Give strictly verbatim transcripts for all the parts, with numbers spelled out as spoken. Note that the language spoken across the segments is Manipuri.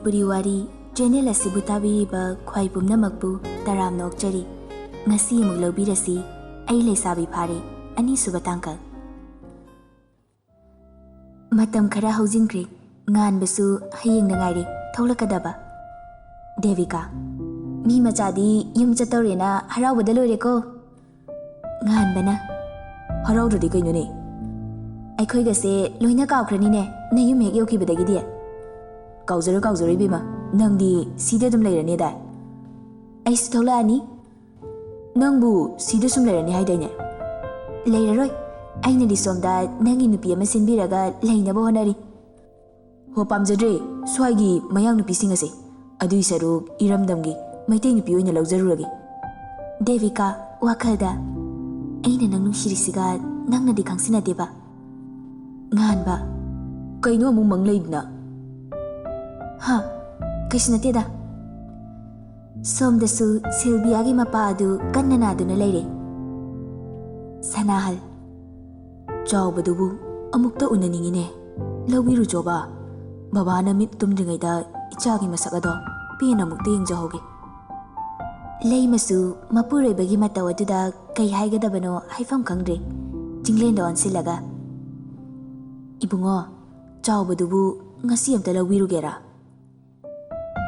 ꯎꯔꯤ ꯋꯥꯔꯤ ꯆꯦꯅꯦꯜ ꯑꯁꯤꯕꯨ ꯇꯥꯕꯤꯔꯤꯕ ꯈ꯭ꯋꯥꯏ ꯄꯨꯝꯅꯃꯛꯄꯨ ꯇꯔꯥꯝꯅ ꯑꯣꯛꯆꯔꯤ꯫ ꯉꯁꯤ ꯑꯃꯨꯛ ꯂꯧꯕꯤꯔꯁꯤ, ꯑꯩ ꯂꯩꯁꯥꯕꯤ ꯐꯥꯔꯦ, ꯑꯅꯤꯁꯨꯕ ꯇꯥꯡꯀꯛ꯫ ꯃꯇꯝ ꯈꯔ ꯍꯧꯖꯤꯟꯈ꯭ꯔꯦ꯫ ꯉꯥꯟꯕꯁꯨ ꯍꯌꯦꯡꯗ ꯉꯥꯏꯔꯦ ꯊꯣꯛꯂꯛꯀꯗꯕ꯫ ꯗꯦꯕꯤꯀꯥ, ꯃꯤ ꯃꯆꯥꯗꯤ ꯌꯨꯝ ꯆꯠꯇꯧꯔꯦꯅ ꯍꯔꯥꯎꯕꯗ ꯂꯣꯏꯔꯦꯀꯣ꯫ ꯉꯥꯟꯕꯅ, ꯍꯔꯥꯎꯗ꯭ꯔꯗꯤ ꯀꯩꯅꯣꯅꯦ? ꯑꯩꯈꯣꯏꯒꯁꯦ ꯂꯣꯏꯅ ꯀꯥꯎꯈ꯭ꯔꯅꯤꯅꯦ, ꯅꯌꯨꯝ ꯍꯦꯛ ꯌꯧꯈꯤꯕꯗꯒꯤꯗꯤ꯫ ꯀꯥꯎꯖꯔꯣꯏ, ꯀꯥꯎꯖꯔꯣꯏ ꯏꯕꯦꯝꯃ, ꯅꯪꯗꯤ ꯁꯤꯗ ꯑꯗꯨꯝ ꯂꯩꯔꯅꯤꯗꯥꯏ? ꯑꯩꯁꯨ ꯊꯣꯛꯂꯛꯑꯅꯤ꯫ ꯅꯪꯕꯨ ꯁꯤꯗ ꯁꯨꯝ ꯂꯩꯔꯅꯤ ꯍꯥꯏꯗꯥꯏꯅꯦ? ꯂꯩꯔꯔꯣꯏ, ꯑꯩꯅꯗꯤ ꯁꯣꯝꯗ ꯅꯪꯒꯤ ꯅꯨꯄꯤ ꯑꯃ ꯁꯤꯟꯕꯤꯔꯒ ꯂꯩꯅꯕ ꯍꯣꯠꯅꯔꯤ꯫ ꯍꯣ, ꯄꯥꯝꯖꯗ꯭ꯔꯦ ꯁ꯭ꯋꯥꯏꯒꯤ ꯃꯌꯥꯡ ꯅꯨꯄꯤꯁꯤꯡ ꯑꯁꯦ꯫ ꯑꯗꯨꯏ ꯁꯔꯨꯛ ꯏꯔꯝꯗꯝꯒꯤ ꯃꯩꯇꯩ ꯅꯨꯄꯤ ꯑꯣꯏꯅ ꯂꯧꯖꯔꯨꯔꯒꯦ꯫ ꯗꯦꯕꯤꯀꯥ, ꯋꯥꯈꯜꯗ, ꯑꯩꯅ ꯅꯪ ꯅꯨꯡꯁꯤꯔꯤꯁꯤꯒ ꯅꯪꯅꯗꯤ ꯈꯪꯁꯤꯟꯅꯗꯦꯕ꯫ ꯉꯥꯟꯕ, ꯀꯩꯅꯣ ꯑꯃꯨꯛ ꯃꯪ ꯂꯩꯗꯨꯅ? ꯍꯥ, ꯀꯩꯁꯨ ꯅꯠꯇꯦꯗ꯫ ꯁꯣꯝꯗꯁꯨ ꯁꯤꯜꯕꯤꯌꯥꯒꯤ ꯃꯄꯥ ꯑꯗꯨ ꯀꯟꯅ ꯅꯥꯗꯨꯅ ꯂꯩꯔꯦ꯫ ꯁꯅꯥꯍꯜ, ꯆꯥꯎꯕꯗꯨꯕꯨ ꯑꯃꯨꯛꯇ ꯎꯅꯅꯤꯡꯉꯤꯅꯦ꯫ ꯂꯧꯕꯤꯔꯨꯆꯣꯕ꯫ ꯕꯕꯥꯅ ꯃꯤꯠ ꯇꯨꯝꯗ꯭ꯔꯤꯉꯩꯗ ꯏꯆꯥꯒꯤ ꯃꯁꯛ ꯑꯗꯣ ꯄꯦꯟꯅ ꯑꯃꯨꯛꯇ ꯌꯦꯡꯖꯍꯧꯒꯦ꯫ ꯂꯩꯃꯁꯨ ꯃꯄꯨꯔꯣꯏꯕꯒꯤ ꯃꯇꯧ ꯑꯗꯨꯗ ꯀꯩ ꯍꯥꯏꯒꯗꯕꯅꯣ ꯍꯥꯏꯐꯝ ꯈꯪꯗ꯭ꯔꯦ꯫ ꯆꯤꯡꯂꯦꯟꯗ ꯑꯣꯟꯁꯤꯜꯂꯒ, "ꯏꯕꯨꯡꯉꯣ, ꯆꯥꯎꯕꯗꯨꯕꯨ ꯉꯁꯤ ꯑꯝꯇ ꯂꯧꯕꯤꯔꯨꯒꯦꯔꯥ?"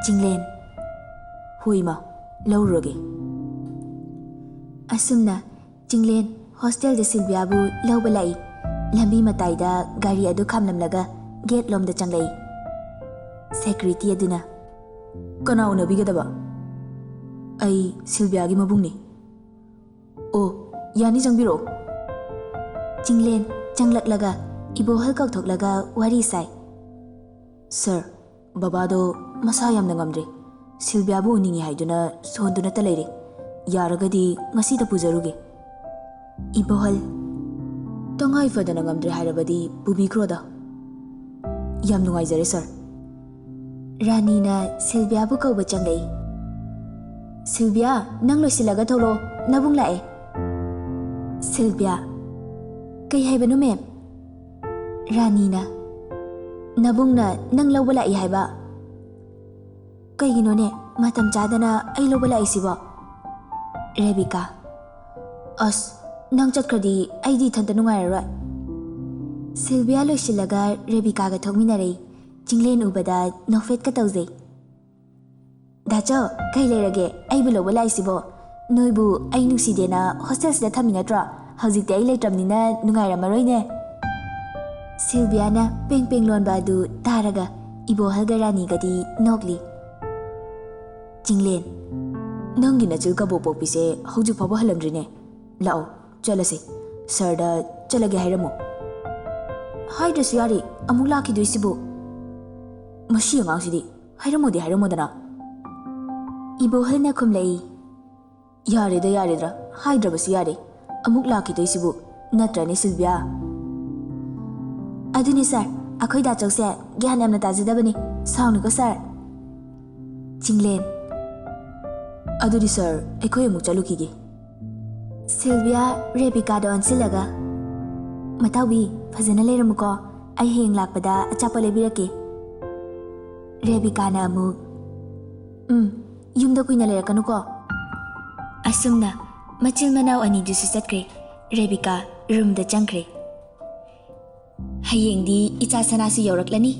ꯆꯤꯡꯂꯦꯟ, "ꯍꯣꯏ ꯏꯃꯥ, ꯂꯧꯔꯨꯔꯒꯦ꯫" ꯑꯁꯨꯝꯅ ꯆꯤꯡꯂꯦꯟ ꯍꯣꯁꯇꯦꯜꯗ ꯁꯤꯜꯕꯤꯌꯥꯕꯨ ꯂꯧꯕ ꯂꯥꯛꯏ꯫ ꯂꯝꯕꯤ ꯃꯇꯥꯏꯗ ꯒꯥꯔꯤ ꯑꯗꯨ ꯈꯥꯝꯂꯝꯂꯒ ꯒꯦꯠ ꯂꯣꯝꯗ ꯆꯪꯂꯛꯏ꯫ ꯁꯦꯀ꯭ꯌꯨꯔꯤꯇꯤ ꯑꯗꯨꯅ, "ꯀꯅꯥ ꯎꯅꯕꯤꯒꯗꯕ?" "ꯑꯩ ꯁꯤꯜꯕꯤꯌꯥꯒꯤ ꯃꯕꯨꯡꯅꯤ꯫" "ꯑꯣ, ꯌꯥꯅꯤ, ꯆꯪꯕꯤꯔꯛꯑꯣ꯫" ꯆꯤꯡꯂꯦꯟ ꯆꯪꯂꯛꯂꯒ ꯏꯕꯣꯍꯜ ꯀꯧꯊꯣꯛꯂꯒ ꯋꯥꯔꯤ ꯁꯥꯏ꯫ "ꯁꯥꯔ, ꯕꯕꯥꯗꯣ ꯃꯁꯥ ꯌꯥꯝꯅ ꯉꯝꯗ꯭ꯔꯦ꯫ ꯁꯤꯜꯕꯤꯌꯥꯕꯨ ꯎꯅꯤꯡꯉꯤ ꯍꯥꯏꯗꯨꯅ ꯁꯣꯟꯗꯨꯅꯇ ꯂꯩꯔꯦ꯫ ꯌꯥꯔꯒꯗꯤ ꯉꯁꯤꯗ ꯄꯨꯖꯔꯨꯒꯦ꯫" ꯏꯕꯣꯍꯜ, "ꯇꯉꯥꯏ ꯐꯗꯅ ꯉꯝꯗ꯭ꯔꯦ ꯍꯥꯏꯔꯕꯗꯤ ꯄꯨꯕꯤꯈ꯭ꯔꯣꯗ꯫" "ꯌꯥꯝ ꯅꯨꯡꯉꯥꯏꯖꯔꯦ, ꯁꯥꯔ꯫" ꯔꯥꯅꯤꯅ ꯁꯤꯜꯕꯤꯌꯥꯕꯨ ꯀꯧꯕ ꯆꯪꯂꯛꯏ꯫ "ꯁꯤꯜꯕꯤꯌꯥ, ꯅꯪ ꯂꯣꯏꯁꯤꯜꯂꯒ ꯊꯣꯛꯂꯛꯑꯣ, ꯅꯕꯨꯡ ꯂꯥꯛꯑꯦ꯫" ꯁꯤꯜꯕꯤꯌꯥ, "ꯀꯩ ꯍꯥꯏꯕꯅꯣ, ꯃꯦꯝ?" ꯔꯥꯅꯤꯅ, "ꯅꯕꯨꯡꯅ ꯅꯪ ꯂꯧꯕ ꯂꯥꯛꯏ ꯍꯥꯏꯕ꯫" ꯀꯩꯒꯤꯅꯣꯅꯦ ꯃꯇꯝ ꯆꯥꯗꯅ ꯑꯩ ꯂꯧꯕ ꯂꯥꯛꯏꯁꯤꯕꯣ? ꯔꯦꯕꯤꯀꯥ, ꯑꯁ, ꯅꯪ ꯆꯠꯈ꯭ꯔꯗꯤ ꯑꯩꯗꯤ ꯏꯊꯟꯇ ꯅꯨꯡꯉꯥꯏꯔꯔꯣꯏ꯫ ꯁꯤꯜꯚꯤꯌꯥ ꯂꯣꯏꯁꯤꯜꯂꯒ ꯔꯦꯕꯤꯀꯥꯒ ꯊꯣꯛꯃꯤꯟꯅꯔꯛꯏ꯫ ꯆꯤꯡꯂꯦꯟ ꯎꯕꯗ ꯅꯣꯛꯐꯦꯠꯀ ꯇꯧꯖꯩ꯫ ꯗꯥꯆꯧ, ꯀꯩ ꯂꯩꯔꯒꯦ? ꯑꯩꯕꯨ ꯂꯧꯕ ꯂꯥꯛꯏꯁꯤꯕꯣ? ꯅꯣꯏꯕꯨ ꯑꯩ ꯅꯨꯡꯁꯤꯗꯦꯅ ꯍꯣꯁꯇꯦꯜꯁꯤꯗ ꯊꯝꯃꯤ ꯅꯠꯇ꯭ꯔꯣ? ꯍꯧꯖꯤꯛꯇꯤ ꯑꯩ ꯂꯩꯇ꯭ꯔꯕꯅꯤꯅ ꯅꯨꯡꯉꯥꯏꯔꯝꯃꯔꯣꯏꯅꯦ꯫ ꯁꯤꯜꯚꯤꯌꯥꯅ ꯄꯦꯡ ꯄꯦꯡ ꯂꯣꯟꯕ ꯑꯗꯨ ꯇꯥꯔꯒ ꯏꯕꯣꯍꯜꯒ ꯔꯥꯅꯤꯒꯗꯤ ꯅꯣꯛꯂꯤ꯫ ꯆꯤꯡꯂꯦꯟ, ꯅꯪꯒꯤ ꯅꯆꯤꯜ ꯀꯕꯣꯛ ꯄꯣꯛꯄꯤꯁꯦ ꯍꯧꯖꯤꯛ ꯐꯥꯎꯕ ꯍꯜꯂꯝꯗ꯭ꯔꯤꯅꯦ꯫ ꯂꯥꯛꯑꯣ, ꯆꯠꯂꯁꯤ꯫ ꯁꯔꯗ ꯆꯠꯂꯒꯦ ꯍꯥꯏꯔꯝꯃꯨ꯫ ꯍꯥꯏꯗ꯭ꯔꯁꯨ ꯌꯥꯔꯦ, ꯑꯃꯨꯛ ꯂꯥꯛꯈꯤꯗꯣꯏꯁꯤꯕꯨ꯫ ꯃꯁꯤ ꯑꯉꯥꯡꯁꯤꯗꯤ ꯍꯥꯏꯔꯝꯃꯣꯗꯤ ꯍꯥꯏꯔꯝꯃꯣꯗꯅ꯫ ꯏꯕꯣꯍꯜꯅ ꯈꯨꯝꯂꯛꯏ꯫ ꯌꯥꯔꯦꯗ ꯌꯥꯔꯦꯗ꯭ꯔꯥ, ꯍꯥꯏꯗ꯭ꯔꯕꯁꯨ ꯌꯥꯔꯦ꯫ ꯑꯃꯨꯛ ꯂꯥꯛꯈꯤꯗꯣꯏꯁꯤꯕꯨ, ꯅꯠꯇ꯭ꯔꯅꯦ ꯁꯤꯜꯚꯤꯌꯥ? ꯑꯗꯨꯅꯦ ꯁꯥꯔ, ꯑꯩꯈꯣꯏ ꯗꯥꯆꯧꯁꯦ ꯒ꯭ꯌꯥꯟ ꯌꯥꯝꯅ ꯇꯥꯖꯗꯕꯅꯤ꯫ ꯁꯥꯎꯅꯨꯀꯣ ꯁꯥꯔ꯫ ꯆꯤꯡꯂꯦꯟ, ꯑꯗꯨꯗꯤ ꯁꯥꯔ, ꯑꯩꯈꯣꯏ ꯑꯃꯨꯛ ꯆꯠꯂꯨꯈꯤꯒꯦ꯫ ꯁꯤꯜꯚꯤꯌꯥ ꯔꯦꯕꯤꯀꯥꯗ ꯑꯣꯟꯁꯤꯜꯂꯒ, ꯃꯇꯥꯎꯕꯤ, ꯐꯖꯅ ꯂꯩꯔꯝꯃꯨꯀꯣ꯫ ꯑꯩ ꯍꯌꯦꯡ ꯂꯥꯛꯄꯗ ꯑꯆꯥꯄꯣꯠ ꯂꯩꯕꯤꯔꯛꯀꯦ꯫ ꯔꯦꯕꯤꯀꯥꯅ ꯑꯃꯨꯛ, ꯎꯝ, ꯌꯨꯝꯗ ꯀꯨꯏꯅ ꯂꯩꯔꯛꯀꯅꯨꯀꯣ꯫ ꯑꯁꯨꯝꯅ ꯃꯆꯤꯜ ꯃꯅꯥꯎ ꯑꯅꯤꯗꯨꯁꯨ ꯆꯠꯈ꯭ꯔꯦ꯫ ꯔꯦꯕꯤꯀꯥ ꯔꯨꯝꯗ ꯆꯪꯈ꯭ꯔꯦ꯫ ꯍꯌꯦꯡꯗꯤ ꯏꯆꯥ ꯁꯅꯥꯁꯨ ꯌꯧꯔꯛꯂꯅꯤ꯫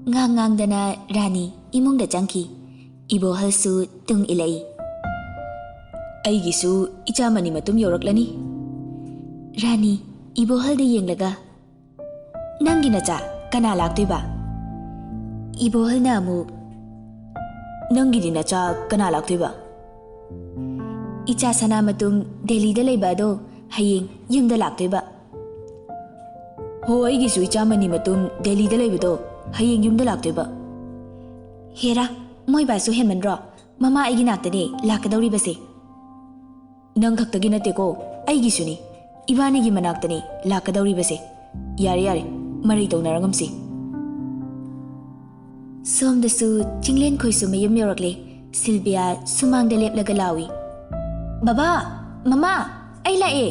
ꯉꯥꯡ ꯉꯥꯡꯗꯅ ꯔꯥꯅꯤ ꯏꯃꯨꯡꯗ ꯆꯪꯈꯤ꯫ ꯏꯕꯣꯍꯜꯁꯨ ꯇꯨꯡ ꯏꯜꯂꯛꯏ꯫ ꯑꯩꯒꯤꯁꯨ ꯏꯆꯥ ꯃꯅꯤ ꯃꯇꯨꯝ ꯌꯧꯔꯛꯂꯅꯤ꯫ ꯔꯥꯅꯤ ꯏꯕꯣꯍꯜꯗ ꯌꯦꯡꯂꯒ, ꯅꯪꯒꯤ ꯅꯆꯥ ꯀꯅꯥ ꯂꯥꯛꯇꯣꯏꯕ? ꯏꯕꯣꯍꯜꯅ ꯑꯃꯨꯛ, ꯅꯪꯒꯤꯗꯤ ꯅꯆꯥ ꯀꯅꯥ ꯂꯥꯛꯇꯣꯏꯕ? ꯏꯆꯥ ꯁꯅꯥ ꯃꯇꯨꯝ ꯗꯦꯜꯂꯤꯗ ꯂꯩꯕ ꯑꯗꯣ ꯍꯌꯦꯡ ꯌꯨꯝꯗ ꯂꯥꯛꯇꯣꯏꯕ꯫ ꯍꯣ, ꯑꯩꯒꯤꯁꯨ ꯏꯆꯥ ꯃꯅꯤ ꯃꯇꯨꯝ ꯗꯦꯜꯂꯤꯗ ꯂꯩꯕꯗꯣ ꯍꯌꯦꯡ ꯌꯨꯝꯗ ꯂꯥꯛꯇꯣꯏꯕ꯫ ꯍꯦꯔꯥ, ꯃꯣꯏ ꯕꯥꯁꯨ ꯍꯦꯟꯃꯟꯗ꯭ꯔꯣ? ꯃꯃꯥ ꯑꯩꯒꯤ ꯅꯥꯛꯇꯅꯦ ꯂꯥꯛꯀꯗꯧꯔꯤꯕꯁꯦ꯫ ꯅꯪ ꯈꯛꯇꯒꯤ ꯅꯠꯇꯦꯀꯣ, ꯑꯩꯒꯤꯁꯨꯅꯤ꯫ ꯏꯕꯥꯅꯤꯒꯤ ꯃꯅꯥꯛꯇꯅꯤ ꯂꯥꯛꯀꯗꯧꯔꯤꯕꯁꯦ꯫ ꯌꯥꯔꯦ, ꯌꯥꯔꯦ, ꯃꯔꯩ ꯇꯧꯅꯔꯒꯨꯝꯁꯤ꯫ ꯁꯣꯝꯗꯁꯨ ꯆꯤꯡꯂꯦꯟ ꯈꯣꯏꯁꯨ ꯃꯌꯨꯝ ꯌꯧꯔꯛꯂꯦ꯫ ꯁꯤꯜꯚꯤꯌꯥ ꯁꯨꯃꯥꯡꯗ ꯂꯦꯞꯂꯒ ꯂꯥꯎꯏ, "ꯕꯕꯥ! ꯃꯃꯥ! ꯑꯩ ꯂꯥꯛꯑꯦ!"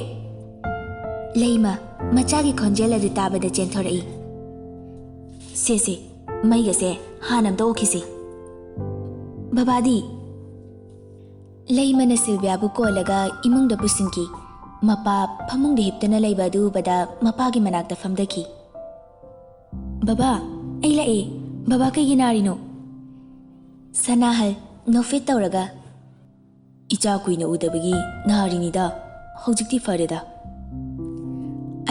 ꯂꯩꯃ ꯃꯆꯥꯒꯤ ꯈꯣꯟꯖꯦꯜ ꯑꯗꯨ ꯇꯥꯕꯗ ꯆꯦꯟꯊꯣꯔꯛꯏ꯫ "ꯁꯦ, ꯁꯦ, ꯃꯩꯒꯁꯦ ꯍꯥꯟꯅ ꯑꯝꯇ ꯑꯣꯛꯈꯤꯁꯤ꯫" ꯕꯕꯥꯗꯤ? ꯂꯩꯃꯅ ꯁꯤꯜꯚꯤꯌꯥꯕꯨ ꯀꯣꯜꯂꯒ ꯏꯃꯨꯡꯗ ꯄꯨꯁꯤꯟꯈꯤ꯫ ꯃꯄꯥ ꯐꯃꯨꯡꯗ ꯍꯤꯞꯇꯨꯅ ꯂꯩꯕ ꯑꯗꯨ ꯎꯕꯗ ꯃꯄꯥꯒꯤ ꯃꯅꯥꯛꯇ ꯐꯝꯊꯈꯤ꯫ "ꯕꯕꯥ, ꯑꯩ ꯂꯥꯛꯑꯦ꯫ ꯕꯕꯥ ꯀꯩꯒꯤ ꯅꯥꯔꯤꯅꯣ?" ꯁꯅꯥꯍꯜ ꯅꯣꯛꯐꯦꯠ ꯇꯧꯔꯒ, "ꯏꯆꯥ ꯀꯨꯏꯅ ꯎꯗꯕꯒꯤ ꯅꯥꯔꯤꯅꯤꯗ꯫ ꯍꯧꯖꯤꯛꯇꯤ ꯐꯔꯦꯗ꯫"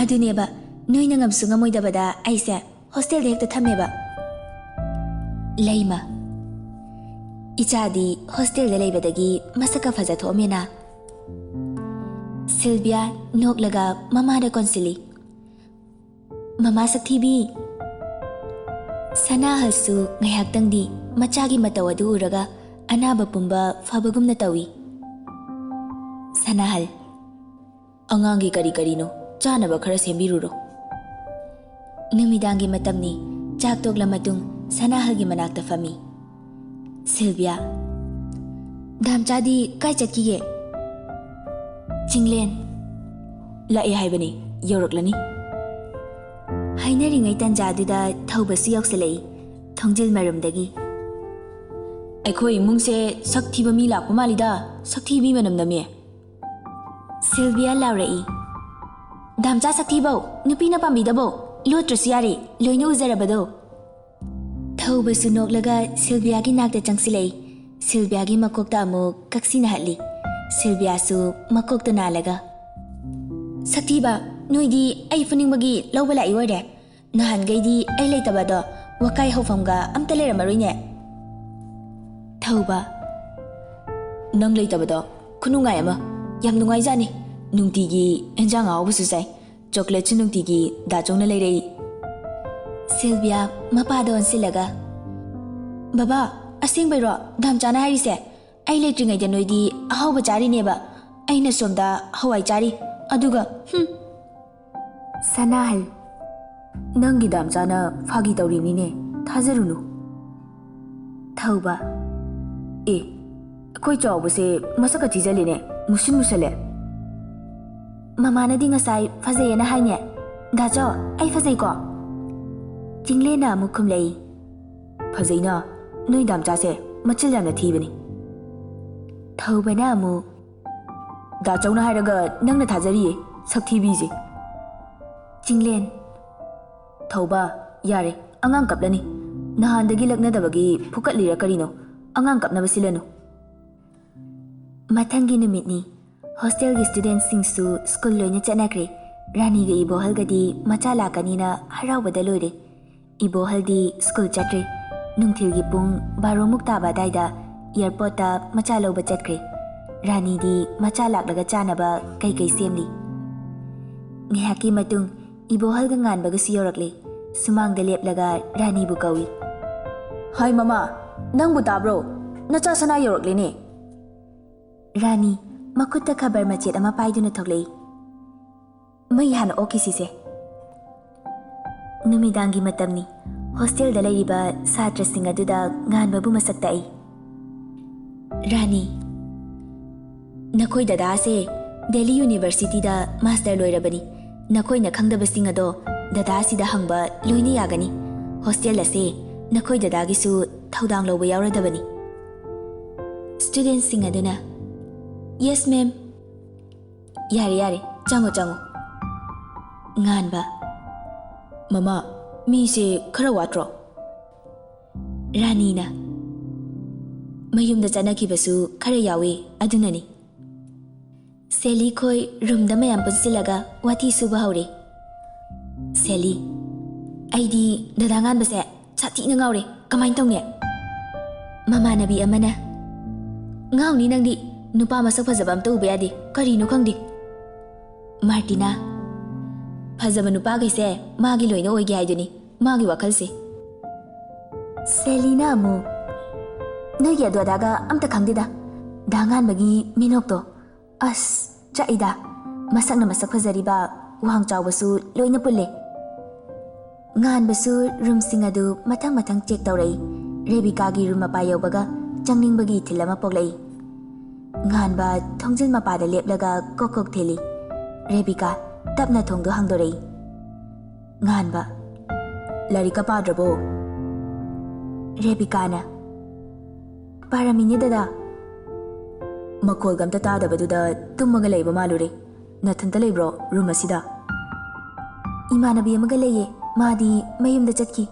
"ꯑꯗꯨꯅꯦꯕ, ꯅꯣꯏꯅ ꯉꯝꯁꯨ ꯉꯝꯃꯣꯏꯗꯕꯗ ꯑꯩꯁꯦ ꯍꯣꯁꯇꯦꯜꯗ ꯍꯦꯛꯇ ꯊꯝꯃꯦꯕ꯫" ꯂꯩꯃ, "ꯏꯆꯥꯗꯤ ꯍꯣꯁꯇꯦꯜꯗ ꯂꯩꯕꯗꯒꯤ ꯃꯁꯛꯀ ꯐꯖ ꯊꯣꯛꯑꯝꯃꯦꯅ꯫" ꯁꯤꯜꯚꯤꯌꯥ ꯅꯣꯛꯂꯒ ꯃꯃꯥꯗ ꯀꯣꯟꯁꯤꯜꯂꯤ꯫ "ꯃꯃꯥ ꯁꯛꯊꯤꯕꯤ꯫" ꯁꯅꯥꯍꯜꯁꯨ ꯉꯥꯏꯍꯥꯛꯇꯪꯗꯤ ꯃꯆꯥꯒꯤ ꯃꯇꯧ ꯑꯗꯨ ꯎꯔꯒ ꯑꯅꯥꯕ ꯄꯨꯝꯕ ꯐꯕꯒꯨꯝꯅ ꯇꯧꯏ꯫ ꯁꯅꯥꯍꯜ, "ꯑꯉꯥꯡꯒꯤ ꯀꯔꯤ ꯀꯔꯤꯅꯣ ꯆꯥꯅꯕ ꯈꯔ ꯁꯦꯝꯕꯤꯔꯨꯔꯣ꯫" ꯅꯨꯃꯤꯗꯥꯡꯒꯤ ꯃꯇꯝꯅꯤ꯫ ꯆꯥꯛ ꯇꯣꯛꯂ ꯃꯇꯨꯡ ꯁꯅꯥꯍꯜꯒꯤ ꯃꯅꯥꯛꯇ ꯐꯝꯃꯤ꯫ ꯁꯤꯜꯚꯤꯌꯥ, "ꯗꯥꯝꯆꯥꯗꯤ ꯀꯥꯏ ꯆꯠꯈꯤꯒꯦ?" "ꯆꯤꯡꯂꯦꯟ꯫ ꯂꯥꯛꯑꯦ ꯍꯥꯏꯕꯅꯤ, ꯌꯧꯔꯛꯂꯅꯤ꯫" ꯍꯥꯏꯅꯔꯤꯉꯩ ꯇꯟꯖꯥꯗꯨꯗ ꯊꯧꯕꯁꯨ ꯌꯧꯁꯤꯜꯂꯛꯏ ꯊꯣꯡꯖꯤꯜ ꯃꯔꯨꯝꯗꯒꯤ꯫ "ꯑꯩꯈꯣꯏ ꯏꯃꯨꯡꯁꯦ ꯁꯛ ꯊꯤꯕ ꯃꯤ ꯂꯥꯛꯄ ꯃꯥꯜꯂꯤꯗ, ꯁꯛ ꯊꯤꯕꯤ ꯃꯅꯝ ꯅꯝꯃꯦ꯫" ꯁꯤꯜꯚꯤꯌꯥ ꯂꯥꯎꯔꯛꯏ꯫ "ꯗꯥꯝꯆꯥ ꯁꯛꯊꯤꯕꯧ, ꯅꯨꯄꯤꯅ ꯄꯥꯝꯕꯤꯗꯕꯧ, ꯂꯣꯠꯇ꯭ꯔꯁꯨ ꯌꯥꯔꯦ, ꯂꯣꯏꯅ ꯎꯖꯔꯕꯗꯣ꯫" ꯊꯧꯕꯁꯨ ꯅꯣꯛꯂꯒ ꯁꯤꯜꯚꯤꯌꯥꯒꯤ ꯅꯥꯛꯇ ꯆꯪꯁꯤꯜꯂꯛꯏ꯫ ꯁꯤꯜꯚꯤꯌꯥꯒꯤ ꯃꯀꯣꯛꯇ ꯑꯃꯨꯛ ꯀꯛꯁꯤꯅ ꯍꯠꯂꯤ꯫ ꯁꯤꯜꯚꯤꯌꯥꯁꯨ ꯃꯀꯣꯛꯇ ꯅꯥꯜꯂꯒ, "ꯁꯛꯊꯤꯕ, ꯅꯣꯏꯗꯤ ꯑꯩ ꯐꯨꯅꯤꯡꯕꯒꯤ ꯂꯧꯕ ꯂꯥꯛꯏ ꯑꯣꯏꯔꯦ꯫ ꯅꯍꯥꯟꯈꯩꯗꯤ ꯑꯩ ꯂꯩꯇꯕꯗꯣ ꯋꯥꯀꯥꯏ ꯍꯧꯐꯝꯒ ꯑꯝꯇ ꯂꯩꯔꯝꯃꯔꯣꯏꯅꯦ꯫" ꯊꯧꯕ, "ꯅꯪ ꯂꯩꯇꯕꯗꯣ ꯈꯨꯅꯨꯡꯉꯥꯏ ꯑꯃ, ꯌꯥꯝ ꯅꯨꯡꯉꯥꯏꯖꯥꯠꯅꯤ꯫ ꯅꯨꯡꯇꯤꯒꯤ ꯍꯦꯟꯖꯥꯡ ꯑꯍꯥꯎꯕꯁꯨ ꯆꯥꯏ, ꯆꯣꯀ꯭ꯂꯦꯠꯁꯨ ꯅꯨꯡꯇꯤꯒꯤ ꯗꯥꯆꯧꯅ ꯂꯩꯔꯛꯏ꯫" ꯁꯤꯜꯚꯤꯌꯥ ꯃꯄꯥꯗ ꯑꯣꯟꯁꯤꯜꯂꯒ, "ꯕꯕꯥ, ꯑꯁꯦꯡꯕꯩꯔꯣ? ꯗꯥꯝꯆꯥꯅ ꯍꯥꯏꯔꯤꯁꯦ? ꯑꯩ ꯂꯩꯇ꯭ꯔꯤꯉꯩꯗ ꯅꯣꯏꯗꯤ ꯑꯍꯥꯎꯕ ꯆꯥꯔꯤꯅꯦꯕ, ꯑꯩꯅ ꯁꯣꯝꯗ ꯍꯋꯥꯏ ꯆꯥꯔꯤ꯫ ꯑꯗꯨꯒ, ꯍꯨꯝ꯫" ꯁꯅꯥꯍꯜ, "ꯅꯪꯒꯤ ꯗꯥꯝꯆꯥꯅ ꯐꯥꯒꯤ ꯇꯧꯔꯤꯅꯤꯅꯦ, ꯊꯥꯖꯔꯨꯅꯨ꯫" ꯊꯧꯕ, "ꯑꯦ, ꯑꯩꯈꯣꯏ ꯆꯥꯎꯕꯁꯦ ꯃꯁꯛꯀ ꯊꯤꯖꯜꯂꯦꯅꯦ, ꯃꯨꯁꯤꯟ ꯃꯨꯁꯜꯂꯦ꯫ ꯃꯃꯥꯅꯗꯤ ꯉꯁꯥꯏ ꯐꯖꯩꯌꯦꯅ ꯍꯥꯏꯅꯦ꯫ ꯗꯥꯆꯧ, ꯑꯩ ꯐꯖꯩꯀꯣ?" ꯆꯤꯡꯂꯦꯟꯅ ꯑꯃꯨꯛ ꯈꯨꯝꯂꯛꯏ꯫ "ꯐꯖꯩꯅ, ꯅꯣꯏ ꯗꯥꯝꯆꯥꯁꯦ ꯃꯆꯤꯜ ꯌꯥꯝꯅ ꯊꯤꯕꯅꯤ꯫ ꯊꯧꯕꯅ ꯑꯃꯨꯛ, "ꯗꯥ ꯆꯧꯅ ꯍꯥꯏꯔꯒ ꯅꯪꯅ ꯊꯥꯖꯔꯤꯌꯦ, ꯁꯛꯊꯤꯕꯤꯁꯦ꯫" ꯆꯤꯡꯂꯦꯟ, "ꯊꯧꯕ, ꯌꯥꯔꯦ, ꯑꯉꯥꯡ ꯀꯞꯂꯅꯤ꯫ ꯅꯍꯥꯟꯗꯒꯤ ꯂꯛꯅꯗꯕꯒꯤ ꯐꯨꯀꯠꯂꯤꯔ ꯀꯔꯤꯅꯣ? ꯑꯉꯥꯡ ꯀꯞꯅꯕ ꯁꯤꯜꯂꯅꯨ꯫" ꯃꯊꯪꯒꯤ ꯅꯨꯃꯤꯠꯅꯤ꯫ ꯍꯣꯁꯇꯦꯜꯒꯤ ꯁ꯭ꯇꯨꯗꯦꯟꯠꯁꯤꯡꯁꯨ ꯁ꯭ꯀꯨꯜ ꯂꯣꯏꯅ ꯆꯠꯅꯈ꯭ꯔꯦ꯫ ꯔꯥꯅꯤꯒ ꯏꯕꯣꯍꯜꯒꯗꯤ ꯃꯆꯥ ꯂꯥꯛꯀꯅꯤꯅ ꯍꯔꯥꯎꯕꯗ ꯂꯣꯏꯔꯦ꯫ ꯏꯕꯣꯍꯜꯗꯤ ꯁ꯭ꯀꯨꯜ ꯆꯠꯇ꯭ꯔꯦ꯫ ꯅꯨꯡꯊꯤꯜꯒꯤ ꯄꯨꯡ ꯕꯥꯔꯣꯃꯨꯛ ꯇꯥꯕ ꯑꯗꯥꯏꯗ ꯑꯦꯌꯔꯄꯣꯔꯠꯇ ꯃꯆꯥ ꯂꯧꯕ ꯆꯠꯈ꯭ꯔꯦ꯫ ꯔꯥꯅꯤꯗꯤ ꯃꯆꯥ ꯂꯥꯛꯂꯒ ꯆꯥꯅꯕ ꯀꯩꯀꯩ ꯁꯦꯝꯂꯤ꯫ ꯉꯥꯏꯍꯥꯛꯀꯤ ꯃꯇꯨꯡ ꯏꯕꯣꯍꯜꯒ ꯉꯥꯟꯕꯒꯁꯨ ꯌꯧꯔꯛꯂꯦ꯫ ꯁꯨꯃꯥꯡꯗ ꯂꯦꯞꯂꯒ ꯔꯥꯅꯤꯕꯨ ꯀꯧꯏ꯫ "ꯍꯥꯏ ꯃꯃꯥ, ꯅꯪꯕꯨ ꯇꯥꯕ꯭ꯔꯣ? ꯅꯆꯥ ꯁꯅꯥ ꯌꯧꯔꯛꯂꯦꯅꯦ꯫" ꯔꯥꯅꯤ, ꯃꯈꯨꯠꯇ ꯈꯕꯔ ꯃꯆꯦꯠ ꯑꯃ ꯄꯥꯏꯗꯨꯅ ꯊꯣꯛꯂꯛꯏ꯫ "ꯃꯩ ꯍꯥꯟꯅ ꯑꯣꯛꯈꯤꯁꯤꯁꯦ꯫" ꯅꯨꯃꯤꯗꯥꯡꯒꯤ ꯃꯇꯝꯅꯤ꯫ ꯍꯣꯁꯇꯦꯜꯗ ꯂꯩꯔꯤꯕ ꯁꯥꯇ꯭ꯔꯁꯤꯡ ꯑꯗꯨꯗ ꯉꯥꯟꯕꯕꯨ ꯃꯁꯛ ꯇꯥꯛꯏ꯫ ꯔꯥꯅꯤ, "ꯅꯈꯣꯏ ꯗꯗꯥꯁꯦ ꯗꯦꯜꯂꯤ ꯌꯨꯅꯤꯚꯔꯁꯤꯇꯤꯗ ꯃꯥꯁꯇꯔ ꯂꯣꯏꯔꯕꯅꯤ꯫ ꯅꯈꯣꯏꯅ ꯈꯪꯗꯕꯁꯤꯡ ꯑꯗꯣ ꯗꯗꯥꯁꯤꯗ ꯍꯪꯕ ꯂꯣꯏꯅ ꯌꯥꯒꯅꯤ꯫ ꯍꯣꯁꯇꯦꯜ ꯑꯁꯦ ꯅꯈꯣꯏ ꯗꯗꯥꯒꯤꯁꯨ ꯊꯧꯗꯥꯡ ꯂꯧꯕ ꯌꯥꯎꯔꯗꯕꯅꯤ꯫" ꯁ꯭ꯇꯨꯗꯦꯟꯠꯁꯤꯡ ꯑꯗꯨꯅ, "Yes, ma'am꯫" "ꯌꯥꯔꯦ, ꯌꯥꯔꯦ, ꯆꯪꯉꯣ, ꯆꯪꯉꯣ꯫" ꯉꯥꯟꯕ, "ꯃꯃꯥ, ꯃꯤꯁꯦ ꯈꯔ ꯋꯥꯠꯇ꯭ꯔꯣ?" ꯔꯥꯅꯤꯅ, "ꯃꯌꯨꯝꯗ ꯆꯠꯅꯈꯤꯕꯁꯨ ꯈꯔ ꯌꯥꯎꯏ, ꯑꯗꯨꯅꯅꯤ꯫" ꯁꯦꯂꯤ ꯈꯣꯏ ꯔꯨꯝꯗ ꯃꯌꯥꯝ ꯄꯨꯟꯁꯤꯜꯂꯒ ꯋꯥꯊꯤ ꯁꯨꯕ ꯍꯧꯔꯦ꯫ ꯁꯦꯂꯤ, "ꯑꯩꯗꯤ ꯗꯗꯥ ꯉꯥꯟꯕꯁꯦ ꯁꯥꯊꯤꯅ ꯉꯥꯎꯔꯦ, ꯀꯃꯥꯏꯅ ꯇꯧꯅꯤ?" ꯃꯃꯥꯟꯅꯕꯤ ꯑꯃꯅ, "ꯉꯥꯎꯅꯤ ꯅꯪꯗꯤ, ꯅꯨꯄꯥ ꯃꯁꯛ ꯐꯖꯕ ꯑꯝꯇ ꯎꯕ ꯌꯥꯗꯦ, ꯀꯔꯤꯅꯣ ꯈꯪꯗꯦ꯫" ꯃꯥꯔꯇꯤꯅꯥ, "ꯐꯖꯕ ꯅꯨꯄꯥꯈꯩꯁꯦ ꯃꯥꯒꯤ ꯂꯣꯏꯅ ꯑꯣꯏꯒꯦ ꯍꯥꯏꯗꯨꯅꯤ ꯃꯥꯒꯤ ꯋꯥꯈꯜꯁꯦ꯫" ꯁꯦꯂꯤꯅ ꯑꯃꯨꯛ, "ꯅꯣꯏꯒꯤ ꯑꯗꯨ ꯑꯗꯥꯒ ꯑꯝꯇ ꯈꯪꯗꯦꯗ, ꯗꯥ ꯉꯥꯟꯕꯒꯤ ꯃꯤꯅꯣꯛꯇꯣ, ꯑꯁ, ꯆꯥꯛꯏꯗ꯫ ꯃꯁꯛꯅ ꯃꯁꯛ ꯐꯖꯔꯤꯕ, ꯋꯥꯡ ꯆꯥꯎꯕꯁꯨ ꯂꯣꯏꯅ ꯄꯨꯜꯂꯦ꯫" ꯉꯥꯟꯕꯁꯨ ꯔꯨꯝꯁꯤꯡ ꯑꯗꯨ ꯃꯊꯪ ꯃꯊꯪ ꯆꯦꯛ ꯇꯧꯔꯛꯏ꯫ ꯔꯦꯕꯤꯀꯥꯒꯤ ꯔꯨꯝ ꯃꯄꯥ ꯌꯧꯕꯒ ꯆꯪꯅꯤꯡꯕꯒꯤ ꯏꯊꯤꯜ ꯑꯃ ꯄꯣꯛꯂꯛꯏ꯫ ꯉꯥꯟꯕ ꯊꯣꯡꯖꯤꯜ ꯃꯄꯥꯗ ꯂꯦꯞꯂꯒ ꯀꯣꯛ ꯀꯣꯛ ꯊꯤꯜꯂꯤ꯫ ꯔꯦꯕꯤꯀꯥ ꯇꯞꯅ ꯊꯣꯡꯗꯨ ꯍꯥꯡꯗꯣꯔꯛꯏ꯫ ꯉꯥꯟꯕ, "ꯂꯥꯏꯔꯤꯛꯀ ꯄꯥꯗ꯭ꯔꯕꯣ?" ꯔꯦꯕꯤꯀꯥꯅ, ꯄꯥꯔꯝꯃꯤꯅꯦ ꯗꯗꯥ꯫ ꯃꯈꯣꯜꯒ ꯑꯝꯇ ꯇꯥꯗꯕꯗꯨꯗ ꯇꯨꯝꯃꯒ ꯂꯩꯕ ꯃꯥꯜꯂꯨꯔꯦ꯫ ꯅꯊꯟꯇ ꯂꯩꯕ꯭ꯔꯣ ꯔꯨꯝ ꯑꯁꯤꯗ? ꯏꯃꯥꯟꯅꯕꯤ ꯑꯃꯒ ꯂꯩꯌꯦ, ꯃꯥꯗꯤ ꯃꯌꯨꯝꯗ ꯆꯠꯈꯤ꯫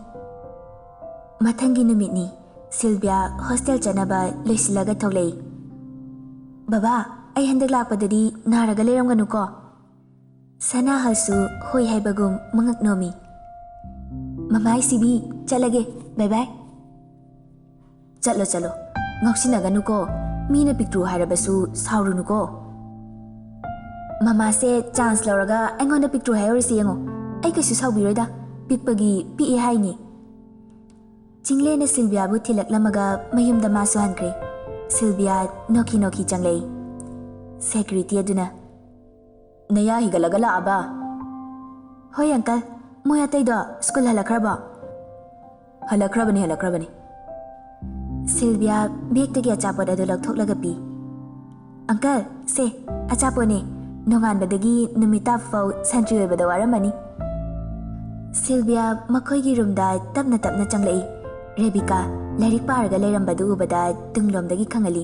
ꯃꯊꯪꯒꯤ ꯅꯨꯃꯤꯠꯅꯤ, ꯁꯤꯜꯚꯤꯌꯥ ꯍꯣꯁꯇꯦꯜ ꯆꯠꯅꯕ ꯂꯣꯏꯁꯤꯜꯂꯒ ꯊꯣꯛꯂꯛꯏ꯫ "ꯕꯕꯥ, ꯑꯩ ꯍꯟꯗꯛ ꯂꯥꯛꯄꯗꯗꯤ ꯅꯥꯔꯒ ꯂꯩꯔꯝꯒꯅꯨꯀꯣ?" ꯁꯅꯥꯍꯜꯁꯨ ꯍꯣꯏ ꯍꯥꯏꯕꯒꯨꯝ ꯃꯉꯛ ꯅꯣꯝꯃꯤ꯫ "ꯃꯃꯥ, ꯑꯩ ꯁꯤꯕꯤ, ꯆꯠꯂꯒꯦ, ꯕꯥꯏ ꯕꯥꯏ꯫" "ꯆꯠꯂꯣ, ꯆꯠꯂꯣ, ꯉꯥꯎꯁꯤꯟꯅꯒꯅꯨꯀꯣ, ꯃꯤꯅ ꯄꯤꯛꯇ꯭ꯔꯨ ꯍꯥꯏꯔꯕꯁꯨ ꯁꯥꯎꯔꯨꯅꯨꯀꯣ꯫ ꯃꯃꯥꯁꯦ ꯆꯥꯟꯁ ꯂꯧꯔꯒ ꯑꯩꯉꯣꯟꯗ ꯄꯤꯛꯇ꯭ꯔꯨ ꯍꯥꯏꯍꯧꯔꯤꯁꯦ ꯌꯦꯡꯉꯣ, ꯑꯩ ꯀꯩꯁꯨ ꯁꯥꯎꯕꯤꯔꯣꯏꯗ, ꯄꯤꯛꯄꯒꯤ ꯄꯤꯛꯑꯦ ꯍꯥꯏꯅꯤ꯫" ꯆꯤꯡꯂꯦꯟꯅ ꯁꯤꯜꯚꯤꯌꯥꯕꯨ ꯊꯤꯜꯂꯛꯂꯝꯃꯒ ꯃꯌꯨꯝꯗ ꯃꯥꯁꯨ ꯍꯟꯈ꯭ꯔꯦ꯫ ꯁꯤꯜꯚꯤꯌꯥ ꯅꯣꯛꯈꯤ ꯅꯣꯛꯈꯤ ꯆꯪꯂꯛꯏ꯫ ꯁꯦꯀ꯭ꯌꯨꯔꯤꯇꯤ ꯑꯗꯨꯅ, "ꯅꯌꯥ ꯍꯤꯒꯠꯂꯒ ꯂꯥꯛꯑꯕ?" "ꯍꯣꯏ ꯑꯪꯀꯜ, ꯃꯣꯏ ꯑꯇꯩꯗꯣ ꯁ꯭ꯀꯨꯜ ꯍꯜꯂꯛꯈ꯭ꯔꯕꯣ?" "ꯍꯜꯂꯛꯈ꯭ꯔꯕꯅꯤ, ꯍꯜꯂꯛꯈ꯭ꯔꯕꯅꯤ꯫" ꯁꯤꯜꯚꯤꯌꯥ ꯕꯦꯒꯇꯒꯤ ꯑꯆꯥꯄꯣꯠ ꯑꯗꯨ ꯂꯧꯊꯣꯛꯂꯒ ꯄꯤ꯫ "ꯑꯪꯀꯜ, ꯁꯦ, ꯑꯆꯥꯄꯣꯠꯅꯦ, ꯅꯣꯡꯉꯥꯟꯕꯗꯒꯤ ꯅꯨꯃꯤꯠ ꯇꯥꯕ ꯐꯥꯎ ꯁꯟꯇ꯭ꯔꯤ ꯑꯣꯏꯕꯗ ꯋꯥꯔꯝꯃꯅꯤ꯫" ꯁꯤꯜꯚꯤꯌꯥ ꯃꯈꯣꯏꯒꯤ ꯔꯨꯝꯗ ꯇꯞꯅ ꯇꯞꯅ ꯆꯪꯂꯛꯏ꯫ ꯔꯦꯕꯤꯀꯥ ꯂꯥꯏꯔꯤꯛ ꯄꯥꯔꯒ ꯂꯩꯔꯝꯕꯗꯨ ꯎꯕꯗ ꯇꯨꯡꯂꯣꯝꯗꯒꯤ ꯈꯪꯍꯜꯂꯤ꯫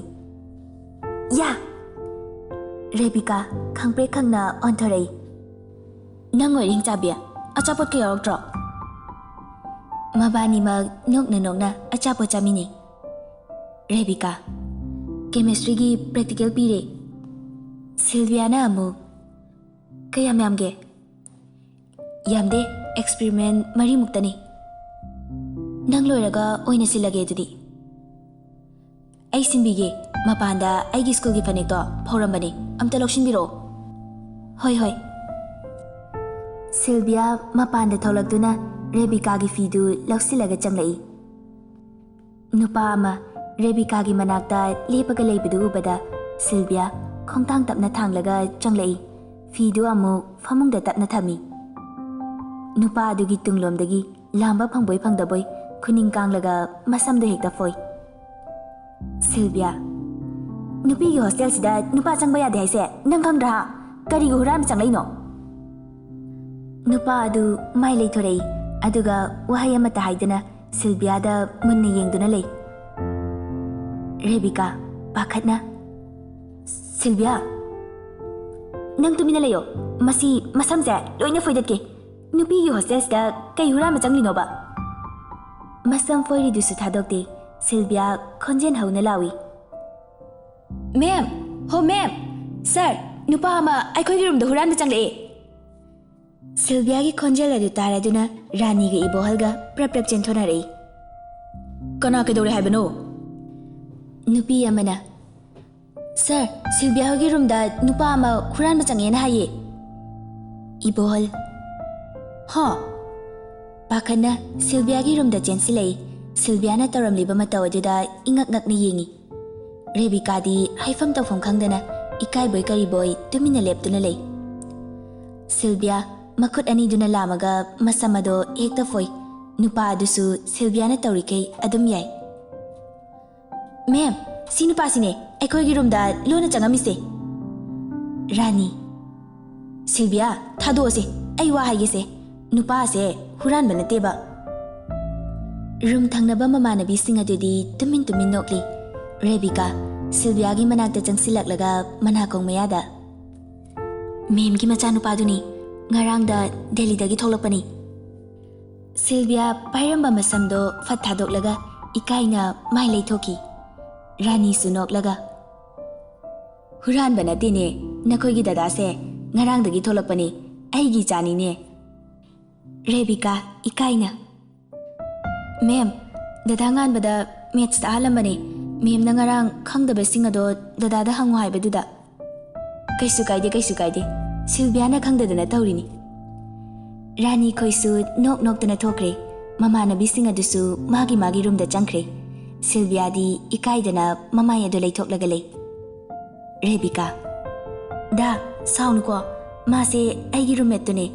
"ꯌꯥ!" ꯔꯦꯕꯤꯀꯥ ꯈꯪꯄ꯭ꯔꯦꯛ ꯈꯪꯅ ꯑꯣꯟꯊꯣꯔꯛꯏ꯫ "ꯅꯪ ꯑꯣꯏꯔꯦ, ꯍꯤꯡꯆꯥꯕꯤ, ꯑꯆꯥꯄꯣꯠꯀ ꯌꯥꯎꯔꯛꯇ꯭ꯔꯣ?" ꯃꯕꯥꯅꯤꯃꯛ ꯅꯣꯛꯅ ꯅꯣꯛꯅ ꯑꯆꯥꯄꯣꯠ ꯆꯥꯃꯤꯟꯅꯩ꯫ ꯔꯦꯕꯤꯀꯥ, "ꯀꯦꯃꯤꯁꯇ꯭ꯔꯤꯒꯤ ꯄ꯭ꯔꯦꯛꯇꯤꯀꯦꯜ ꯄꯤꯔꯦ꯫" ꯁꯤꯜꯚꯤꯌꯥꯅ ꯑꯃꯨꯛ, "ꯀꯌꯥꯝ ꯌꯥꯝꯒꯦ?" "ꯌꯥꯝꯗꯦ, ꯑꯦꯛꯁꯄꯦꯔꯤꯃꯦꯟ ꯃꯔꯤꯃꯨꯛꯇꯅꯤ꯫" "ꯅꯪ ꯂꯣꯏꯔꯒ ꯑꯣꯏꯅ ꯁꯤꯜꯂꯒꯦ ꯑꯗꯨꯗꯤ꯫" "ꯑꯩ ꯁꯤꯟꯕꯤꯒꯦ, ꯃꯄꯥꯟꯗ ꯑꯩꯒꯤ ꯁ꯭ꯀꯨꯜꯒꯤ ꯐꯅꯦꯛꯇꯣ ꯐꯧꯔꯝꯕꯅꯦ, ꯑꯝꯇ ꯂꯧꯁꯤꯟꯕꯤꯔꯛꯑꯣ꯫" "ꯍꯣꯏ, ꯍꯣꯏ꯫" ꯁꯤꯜꯚꯤꯌꯥ ꯃꯄꯥꯟꯗ ꯊꯣꯛꯂꯛꯇꯨꯅ ꯔꯦꯕꯤꯀꯥꯒꯤ ꯐꯤꯗꯨ ꯂꯧꯁꯤꯜꯂꯒ ꯆꯪꯂꯛꯏ꯫ ꯅꯨꯄꯥ ꯑꯃ ꯔꯦꯕꯤꯀꯥꯒꯤ ꯃꯅꯥꯛꯇ ꯂꯦꯞꯄꯒ ꯂꯩꯕꯗꯨ ꯎꯕꯗ ꯁꯤꯜꯚꯤꯌꯥ ꯈꯣꯡꯊꯥꯡ ꯇꯞꯅ ꯊꯥꯡꯂꯒ ꯆꯪꯂꯛꯏ꯫ ꯐꯤꯗꯨ ꯑꯃꯨꯛ ꯐꯃꯨꯡꯗ ꯇꯞꯅ ꯊꯝꯃꯤ꯫ ꯅꯨꯄꯥ ꯑꯗꯨꯒꯤ ꯇꯨꯡꯂꯣꯝꯗꯒꯤ ꯂꯥꯝꯕ ꯐꯪꯕꯣꯏ ꯐꯪꯗꯕꯣꯏ ꯈꯨꯅꯤꯡ ꯀꯥꯡꯂꯒ ꯃꯁꯝꯗꯣ ꯍꯦꯛꯇ ꯐꯣꯏ꯫ ꯁꯤꯜꯚꯤꯌꯥ, "ꯅꯨꯄꯤꯒꯤ ꯍꯣꯁꯇꯦꯜꯁꯤꯗ ꯅꯨꯄꯥ ꯆꯪꯕ ꯌꯥꯗꯦ ꯍꯥꯏꯁꯦ ꯅꯪ ꯈꯪꯗ꯭ꯔꯥ? ꯀꯔꯤꯒꯤ ꯍꯨꯔꯥꯟꯕ ꯆꯪꯂꯛꯏꯅꯣ?" ꯅꯨꯄꯥ ꯑꯗꯨ ꯃꯥꯏ ꯂꯩꯊꯣꯔꯛꯏ, ꯑꯗꯨꯒ ꯋꯥꯍꯩ ꯑꯃꯠꯇ ꯍꯥꯏꯗꯅ ꯁꯤꯜꯚꯤꯌꯥꯗ ꯃꯨꯟꯅ ꯌꯦꯡꯗꯨꯅ ꯂꯩ꯫ ꯔꯦꯕꯤꯀꯥ, ꯄꯥꯈꯠꯅ, "ꯁꯤꯜꯚꯤꯌꯥ, ꯅꯪ ꯇꯨꯃꯤꯟꯅ ꯂꯩꯌꯣ꯫ ꯃꯁꯤ ꯃꯁꯝꯁꯦ ꯂꯣꯏꯅ ꯐꯣꯏꯗꯠꯀꯦ꯫ ꯅꯨꯄꯤꯒꯤ ꯍꯣꯁꯇꯦꯜꯁꯤꯗ ꯀꯩ ꯍꯨꯔꯥꯟꯕ ꯆꯪꯂꯤꯅꯣꯕ?" ꯃꯁꯝ ꯐꯣꯏꯔꯤꯗꯨꯁꯨ ꯊꯥꯗꯣꯛꯇꯦ꯫ ꯁꯤꯜꯚꯤꯌꯥ ꯈꯣꯟꯖꯦꯜ ꯍꯧꯅ ꯂꯥꯎꯏ, "ꯃꯦꯝ! ꯍꯣ ꯃꯦꯝ! ꯁꯥꯔ, ꯅꯨꯄꯥ ꯑꯃ ꯑꯩꯈꯣꯏꯒꯤ ꯔꯨꯝꯗ ꯍꯨꯔꯥꯟꯕ ꯆꯪꯂꯛꯑꯦ!" ꯁꯤꯜꯚꯤꯌꯥꯒꯤ ꯈꯣꯟꯖꯦꯜ ꯑꯗꯨ ꯇꯥꯔꯗꯨꯅ ꯔꯥꯅꯤꯒ ꯏꯕꯣꯍꯜꯒ ꯄ꯭ꯔꯞ ꯄ꯭ꯔꯞ ꯆꯦꯟꯊꯣꯛꯅꯔꯛꯏ꯫ "ꯀꯅꯥ ꯀꯩꯗꯧꯔꯦ ꯍꯥꯏꯕꯅꯣ?" ꯅꯨꯄꯤ ꯑꯃꯅ, "ꯁꯥꯔ, ꯁꯤꯜꯚꯤꯌꯥ ꯍꯣꯏꯒꯤ ꯔꯨꯝꯗ ꯅꯨꯄꯥ ꯑꯃ ꯍꯨꯔꯥꯟꯕ ꯆꯪꯉꯦꯅ ꯍꯥꯏꯌꯦ꯫" ꯏꯕꯣꯍꯜ, "ꯍꯥ?" ꯄꯥꯈꯠꯅ ꯁꯤꯜꯚꯤꯌꯥꯒꯤ ꯔꯨꯝꯗ ꯆꯦꯟꯁꯤꯜꯂꯛꯏ꯫ ꯁꯤꯜꯚꯤꯌꯥꯅ ꯇꯧꯔꯝꯂꯤꯕ ꯃꯇꯧ ꯑꯗꯨꯗ ꯏꯉꯛ ꯉꯛꯅ ꯌꯦꯡꯉꯤ꯫ ꯔꯦꯕꯤꯀꯥꯗꯤ ꯍꯥꯏꯐꯝ ꯇꯧꯐꯝ ꯈꯪꯗꯅ ꯏꯀꯥꯏꯕꯣꯏ ꯀꯔꯤꯕꯣꯏ ꯇꯨꯃꯤꯟꯅ ꯂꯦꯞꯇꯨꯅ ꯂꯩ꯫ ꯁꯤꯜꯚꯤꯌꯥ ꯃꯈꯨꯠ ꯑꯅꯤꯗꯨꯅ ꯂꯥꯝꯃꯒ ꯃꯁꯝ ꯑꯗꯣ ꯍꯦꯛꯇ ꯐꯣꯏ꯫ ꯅꯨꯄꯥ ꯑꯗꯨꯁꯨ ꯁꯤꯜꯚꯤꯌꯥꯅ ꯇꯧꯔꯤꯈꯩ ꯑꯗꯨꯝ ꯌꯥꯏ꯫ "ꯃꯦꯝ, ꯁꯤ ꯅꯨꯄꯥꯁꯤꯅꯦ ꯑꯩꯈꯣꯏꯒꯤ ꯔꯨꯝꯗ ꯂꯣꯟꯅ ꯆꯪꯉꯝꯃꯤꯁꯦ꯫" ꯔꯥꯅꯤ, "ꯁꯤꯜꯚꯤꯌꯥ, ꯊꯥꯗꯣꯛꯑꯁꯦ, ꯑꯩ ꯋꯥ ꯍꯥꯏꯒꯦꯁꯦ꯫ ꯅꯨꯄꯥꯁꯦ ꯍꯨꯔꯥꯟꯕ ꯅꯠꯇꯦꯕ꯫" ꯔꯨꯝ ꯊꯪꯅꯕ ꯃꯃꯥꯟꯅꯕꯤꯁꯤꯡ ꯑꯗꯨꯗꯤ ꯇꯨꯃꯤꯟ ꯇꯨꯃꯤꯟ ꯅꯣꯛꯂꯤ꯫ ꯔꯦꯕꯤꯀꯥ ꯁꯤꯜꯚꯤꯌꯥꯒꯤ ꯃꯅꯥꯛꯇ ꯆꯪꯁꯤꯜꯂꯛꯂꯒ ꯃꯅꯥꯀꯣꯡ ꯃꯌꯥꯗ, "ꯃꯦꯝꯒꯤ ꯃꯆꯥꯅꯨꯄꯥꯗꯨꯅꯤ, ꯉꯔꯥꯡꯗ ꯗꯦꯜꯂꯤꯗꯒꯤ ꯊꯣꯛꯂꯛꯄꯅꯤ꯫" ꯁꯤꯜꯚꯤꯌꯥ ꯄꯥꯏꯔꯝꯕ ꯃꯁꯝꯗꯣ ꯐꯠ ꯊꯥꯗꯣꯛꯂꯒ ꯏꯀꯥꯏꯅ ꯃꯥꯏ ꯂꯩꯊꯣꯛꯈꯤ꯫ ꯔꯥꯅꯤꯁꯨ ꯅꯣꯛꯂꯒ, "ꯍꯨꯔꯥꯟꯕ ꯅꯠꯇꯦꯅꯦ, ꯅꯈꯣꯏꯒꯤ ꯗꯗꯥꯁꯦ ꯉꯔꯥꯡꯗꯒꯤ ꯊꯣꯛꯂꯛꯄꯅꯤ, ꯑꯩꯒꯤ ꯏꯆꯥꯅꯤꯅꯦ꯫" ꯔꯦꯕꯤꯀꯥ ꯏꯀꯥꯏꯅ, "ꯃꯦꯝ, ꯗꯗꯥ ꯉꯥꯟꯕꯗ ꯃꯦꯠꯁ ꯇꯥꯛꯍꯜꯂꯝꯕꯅꯦ꯫ ꯃꯦꯝꯅ ꯉꯔꯥꯡ ꯈꯪꯗꯕꯁꯤꯡ ꯑꯗꯣ ꯗꯗꯥꯗ ꯍꯪꯉꯨ ꯍꯥꯏꯕꯗꯨꯗ꯫" "ꯀꯩꯁꯨ ꯀꯥꯏꯗꯦ, ꯀꯩꯁꯨ ꯀꯥꯏꯗꯦ꯫ ꯁꯤꯜꯚꯤꯌꯥꯅ ꯈꯪꯗꯗꯅ ꯇꯧꯔꯤꯅꯤ꯫" ꯔꯥꯅꯤ ꯈꯣꯏꯁꯨ ꯅꯣꯛ ꯅꯣꯛꯇꯅ ꯊꯣꯛꯈ꯭ꯔꯦ꯫ ꯃꯃꯥꯟꯅꯕꯤꯁꯤꯡ ꯑꯗꯨꯁꯨ ꯃꯥꯒꯤ ꯃꯥꯒꯤ ꯔꯨꯝꯗ ꯆꯪꯈ꯭ꯔꯦ꯫ ꯁꯤꯜꯚꯤꯌꯥꯗꯤ ꯏꯀꯥꯏꯗꯅ ꯃꯃꯥꯏ ꯑꯗꯨ ꯂꯩꯊꯣꯛꯂꯒ ꯂꯩ꯫ ꯔꯦꯕꯤꯀꯥ, "ꯗꯥ, ꯁꯥꯎꯅꯨꯀꯣ꯫ ꯃꯥꯁꯦ ꯑꯩꯒꯤ ꯔꯨꯝꯃꯦꯠꯇꯨꯅꯦ꯫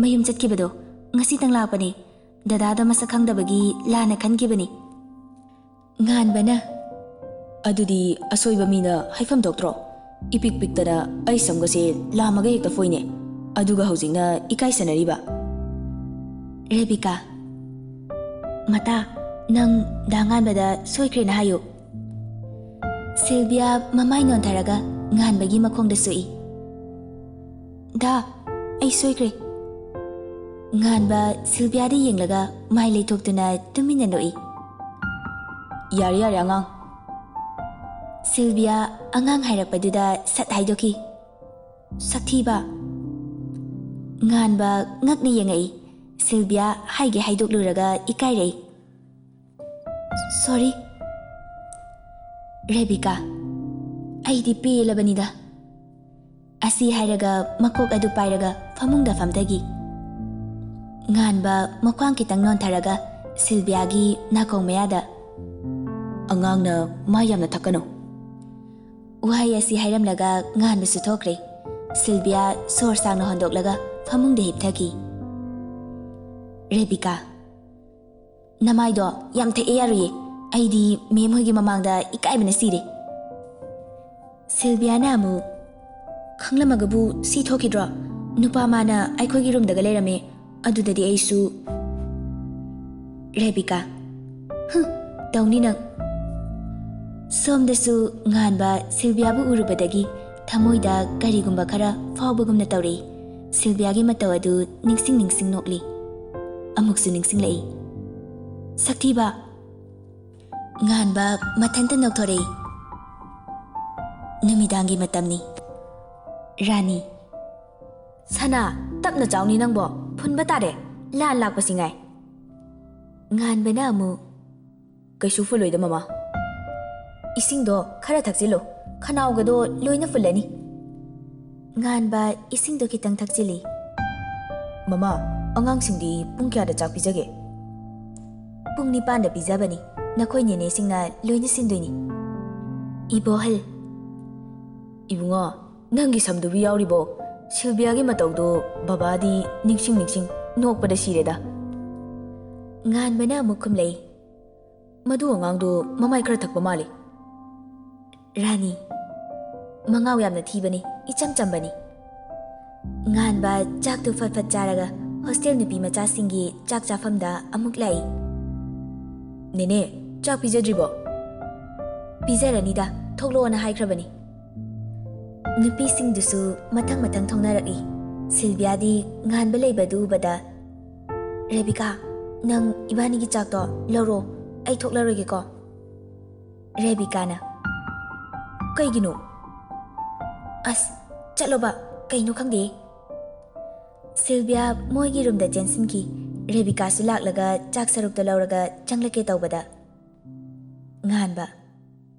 ꯃꯌꯨꯝ ꯆꯠꯈꯤꯕꯗꯣ ꯉꯁꯤꯇꯪ ꯂꯥꯛꯄꯅꯦ꯫ ꯗꯗꯥꯗ ꯃꯁꯛ ꯈꯪꯗꯕꯒꯤ ꯂꯥꯟꯅ ꯈꯟꯈꯤꯕꯅꯤ꯫" ꯉꯥꯟꯕꯅ, "ꯑꯗꯨꯗꯤ ꯑꯁꯣꯏꯕ ꯃꯤꯅ ꯍꯥꯏꯐꯝ ꯊꯣꯛꯇ꯭ꯔꯣ? ꯏꯄꯤꯛ ꯄꯤꯛꯇꯅ ꯑꯩ ꯁꯝꯒꯁꯦ ꯂꯥꯝꯃꯒ ꯍꯦꯛꯇ ꯐꯣꯏꯅꯦ꯫ ꯑꯗꯨꯒ ꯍꯧꯖꯤꯛꯅ ꯏꯀꯥꯏꯁꯟꯅꯔꯤꯕ?" ꯔꯦꯕꯤꯀꯥ, "ꯃꯇꯥ, ꯅꯪ ꯗꯥ ꯉꯥꯟꯕꯗ ꯁꯣꯏꯈ꯭ꯔꯦꯅ ꯍꯥꯏꯌꯨ꯫" ꯁꯤꯜꯕꯤꯌꯥ ꯃꯃꯥꯏ ꯅꯣꯟꯊꯔꯒ ꯉꯥꯟꯕꯒꯤ ꯃꯈꯣꯡꯗ ꯁꯣꯛꯏ꯫ "ꯗꯥ, ꯑꯩ ꯁꯣꯏꯈ꯭ꯔꯦ꯫" ꯉꯥꯟꯕ ꯁꯤꯜꯕꯤꯌꯥꯗ ꯌꯦꯡꯂꯒ ꯃꯥꯏ ꯂꯩꯊꯣꯛꯇꯨꯅ ꯇꯨꯃꯤꯟꯅ ꯅꯣꯛꯏ꯫ "ꯌꯥꯔꯦ, ꯌꯥꯔꯦ, ꯑꯉꯥꯡ꯫" ꯁꯤꯜꯕꯤꯌꯥ ꯑꯉꯥꯡ ꯍꯥꯏꯔꯛꯄꯗꯨꯗ ꯁꯠ ꯍꯥꯏꯗꯣꯛꯈꯤ꯫ "ꯁꯛꯊꯤꯕ!" ꯉꯥꯟꯕ ꯉꯛꯅ ꯌꯦꯡꯉꯛꯏ꯫ ꯁꯤꯜꯕꯤꯌꯥ ꯍꯥꯏꯒꯦ ꯍꯥꯏꯗꯣꯛꯂꯨꯔꯒ ꯏꯀꯥꯏꯔꯛꯏ꯫ "ꯁꯣꯔꯤ꯫" "ꯔꯦꯕꯤꯀꯥ, ꯑꯩꯗꯤ ꯄꯦꯜꯂꯕꯅꯤꯗ꯫" ꯑꯁꯤ ꯍꯥꯏꯔꯒ ꯃꯀꯣꯛ ꯑꯗꯨ ꯄꯥꯏꯔꯒ ꯐꯃꯨꯡꯗ ꯐꯝꯊꯈꯤ꯫ ꯉꯥꯟꯕ ꯃꯈ꯭ꯋꯥꯡ ꯈꯤꯇꯪ ꯅꯣꯟꯊꯔꯒ ꯁꯤꯜꯕꯤꯌꯥꯒꯤ ꯅꯥꯀꯣꯡ ꯃꯌꯥꯗ, "ꯑꯉꯥꯡꯅ ꯃꯥ ꯌꯥꯝꯅ ꯊꯛꯀꯅꯨ꯫" ꯋꯥꯍꯩ ꯑꯁꯤ ꯍꯥꯏꯔꯝꯂꯒ ꯉꯥꯟꯕꯁꯨ ꯊꯣꯛꯈ꯭ꯔꯦ꯫ ꯁꯤꯜꯕꯤꯌꯥ ꯁꯣꯔ ꯁꯥꯡꯅ ꯍꯣꯟꯗꯣꯛꯂꯒ ꯐꯃꯨꯡꯗ ꯍꯤꯞꯊꯈꯤ꯫ "ꯔꯦꯕꯤꯀꯥ, ꯅꯃꯥꯏꯗꯣ ꯌꯥꯝ ꯊꯛꯑꯦ ꯌꯥꯔꯣꯏꯌꯦ꯫ ꯑꯩꯗꯤ ꯃꯦꯝ ꯍꯣꯏꯒꯤ ꯃꯃꯥꯡꯗ ꯏꯀꯥꯏꯕꯅ ꯁꯤꯔꯦ꯫" ꯁꯤꯜꯕꯤꯌꯥꯅ ꯑꯃꯨꯛ, "ꯈꯪꯂꯝꯃꯒꯕꯨ ꯁꯤ ꯊꯣꯛꯈꯤꯗ꯭ꯔꯣ? ꯅꯨꯄꯥ ꯃꯥꯅ ꯑꯩꯈꯣꯏꯒꯤ ꯔꯨꯝꯗꯒ ꯂꯩꯔꯝꯃꯦ꯫ ꯑꯗꯨꯗꯗꯤ ꯑꯩꯁꯨ꯫" ꯔꯦꯕꯤꯀꯥ, "ꯍꯨꯝ, ꯇꯧꯅꯤ ꯅꯪ꯫" ꯁꯣꯝꯗꯁꯨ ꯉꯥꯟꯕ ꯁꯤꯜꯕꯤꯌꯥꯕꯨ ꯎꯔꯨꯕꯗꯒꯤ ꯊꯃꯣꯏꯗ ꯀꯔꯤꯒꯨꯝꯕ ꯈꯔ ꯐꯥꯎꯕꯒꯨꯝꯅ ꯇꯧꯔꯛꯏ꯫ ꯁꯤꯜꯕꯤꯌꯥꯒꯤ ꯃꯇꯧ ꯑꯗꯨ ꯅꯤꯡꯁꯤꯡ ꯅꯤꯡꯁꯤꯡ ꯅꯣꯛꯂꯤ꯫ ꯑꯃꯨꯛꯁꯨ ꯅꯤꯡꯁꯤꯡꯂꯛꯏ꯫ "ꯁꯛꯊꯤꯕ!" ꯉꯥꯟꯕ ꯃꯊꯟꯇ ꯅꯣꯛꯊꯣꯔꯛꯏ꯫ ꯅꯨꯃꯤꯗꯥꯡꯒꯤ ꯃꯇꯝꯅꯤ꯫ ꯔꯥꯅꯤ꯫ "ꯁꯅꯥ, ꯇꯞꯅ ꯆꯥꯎꯅꯤ ꯅꯪꯕꯣ, ꯐꯨꯟꯕ ꯇꯥꯔꯦ, ꯂꯥꯟ ꯂꯥꯛꯄꯁꯤ ꯉꯥꯏ꯫" ꯉꯥꯟꯕꯅ ꯑꯃꯨꯛ, "ꯀꯩꯁꯨ ꯐꯨꯜꯂꯣꯏꯗ ꯃꯃꯥ꯫ ꯏꯁꯤꯡꯗꯣ ꯈꯔ ꯊꯛꯆꯤꯜꯂꯨ, ꯈꯅꯥꯎꯒꯗꯣ ꯂꯣꯏꯅ ꯐꯨꯜꯂꯅꯤ꯫" ꯉꯥꯟꯕ ꯏꯁꯤꯡꯗꯣ ꯈꯤꯇꯪ ꯊꯛꯆꯤꯜꯂꯤ꯫ "ꯃꯃꯥ, ꯑꯉꯥꯡꯁꯤꯡꯗꯤ ꯄꯨꯡ ꯀꯌꯥꯗ ꯆꯥꯛ ꯄꯤꯖꯒꯦ?" "ꯄꯨꯡ ꯅꯤꯄꯥꯟꯗ ꯄꯤꯖꯕꯅꯤ, ꯅꯈꯣꯏ ꯅꯦꯅꯦꯁꯤꯡꯅ ꯂꯣꯏꯅ ꯁꯤꯟꯗꯣꯏꯅꯤ꯫" "ꯏꯕꯣꯍꯜ꯫" "ꯏꯕꯨꯡꯉꯣ, ꯅꯪꯒꯤ ꯁꯝꯗꯨꯕꯨ ꯌꯥꯎꯔꯤꯕꯣ? ꯁꯤꯜꯕꯤꯌꯥꯒꯤ ꯃꯇꯧꯗꯣ ꯕꯕꯥꯗꯤ ꯅꯤꯡꯁꯤꯡ ꯅꯤꯡꯁꯤꯡ ꯅꯣꯛꯄꯗ ꯁꯤꯔꯦꯗ꯫" ꯉꯥꯟꯕꯅ ꯑꯃꯨꯛ ꯈꯨꯝꯂꯛꯏ꯫ "ꯃꯗꯨ ꯑꯉꯥꯡꯗꯣ ꯃꯃꯥꯏ ꯈꯔ ꯊꯛꯄ ꯃꯥꯜꯂꯤ꯫" ꯔꯥꯅꯤ꯫ "ꯃꯉꯥꯎ ꯌꯥꯝꯅ ꯊꯤꯕꯅꯤ, ꯏꯆꯝ ꯆꯝꯕꯅꯤ꯫" ꯉꯥꯟꯕ ꯆꯥꯛꯇꯨ ꯐꯠ ꯐꯠ ꯆꯥꯔꯒ ꯍꯣꯁꯇꯦꯜ ꯅꯨꯄꯤ ꯃꯆꯥꯁꯤꯡꯒꯤ ꯆꯥꯛ ꯆꯥꯐꯝꯗ ꯑꯃꯨꯛ ꯂꯥꯛꯏ꯫ "ꯅꯦꯅꯦ, ꯆꯥꯛ ꯄꯤꯖꯗ꯭ꯔꯤꯕꯣ?" ꯄꯤꯖꯔꯅꯤꯗ, ꯊꯣꯛꯂꯛꯑꯣꯅ ꯍꯥꯏꯈ꯭ꯔꯕꯅꯤ꯫ ꯅꯨꯄꯤꯁꯤꯡꯗꯨꯁꯨ ꯃꯊꯪ ꯃꯊꯪ ꯊꯣꯛꯅꯔꯛꯏ꯫ ꯁꯤꯜꯕꯤꯌꯥꯗꯤ ꯉꯥꯟꯕ ꯂꯩꯕꯗꯨ ꯎꯕꯗ, "ꯔꯦꯕꯤꯀꯥ, ꯅꯪ ꯏꯕꯥꯅꯤꯒꯤ ꯆꯥꯛꯇꯣ ꯂꯧꯔꯣ, ꯑꯩ ꯊꯣꯛꯂꯔꯣꯏꯒꯦꯀꯣ꯫" ꯔꯦꯕꯤꯀꯥꯅ, "ꯀꯩꯒꯤꯅꯣ?" "ꯑꯁ, ꯆꯠꯂꯣꯕ, ꯀꯩꯅꯣ ꯈꯪꯗꯦ꯫" ꯁꯤꯜꯕꯤꯌꯥ ꯃꯣꯏꯒꯤ ꯔꯨꯝꯗ ꯆꯦꯟꯁꯤꯟꯈꯤ꯫ ꯔꯦꯕꯤꯀꯥꯁꯨ ꯂꯥꯛꯂꯒ ꯆꯥꯛ ꯁꯔꯨꯛꯇꯣ ꯂꯧꯔꯒ ꯆꯪꯂꯛꯀꯦ ꯇꯧꯕꯗ, ꯉꯥꯟꯕ,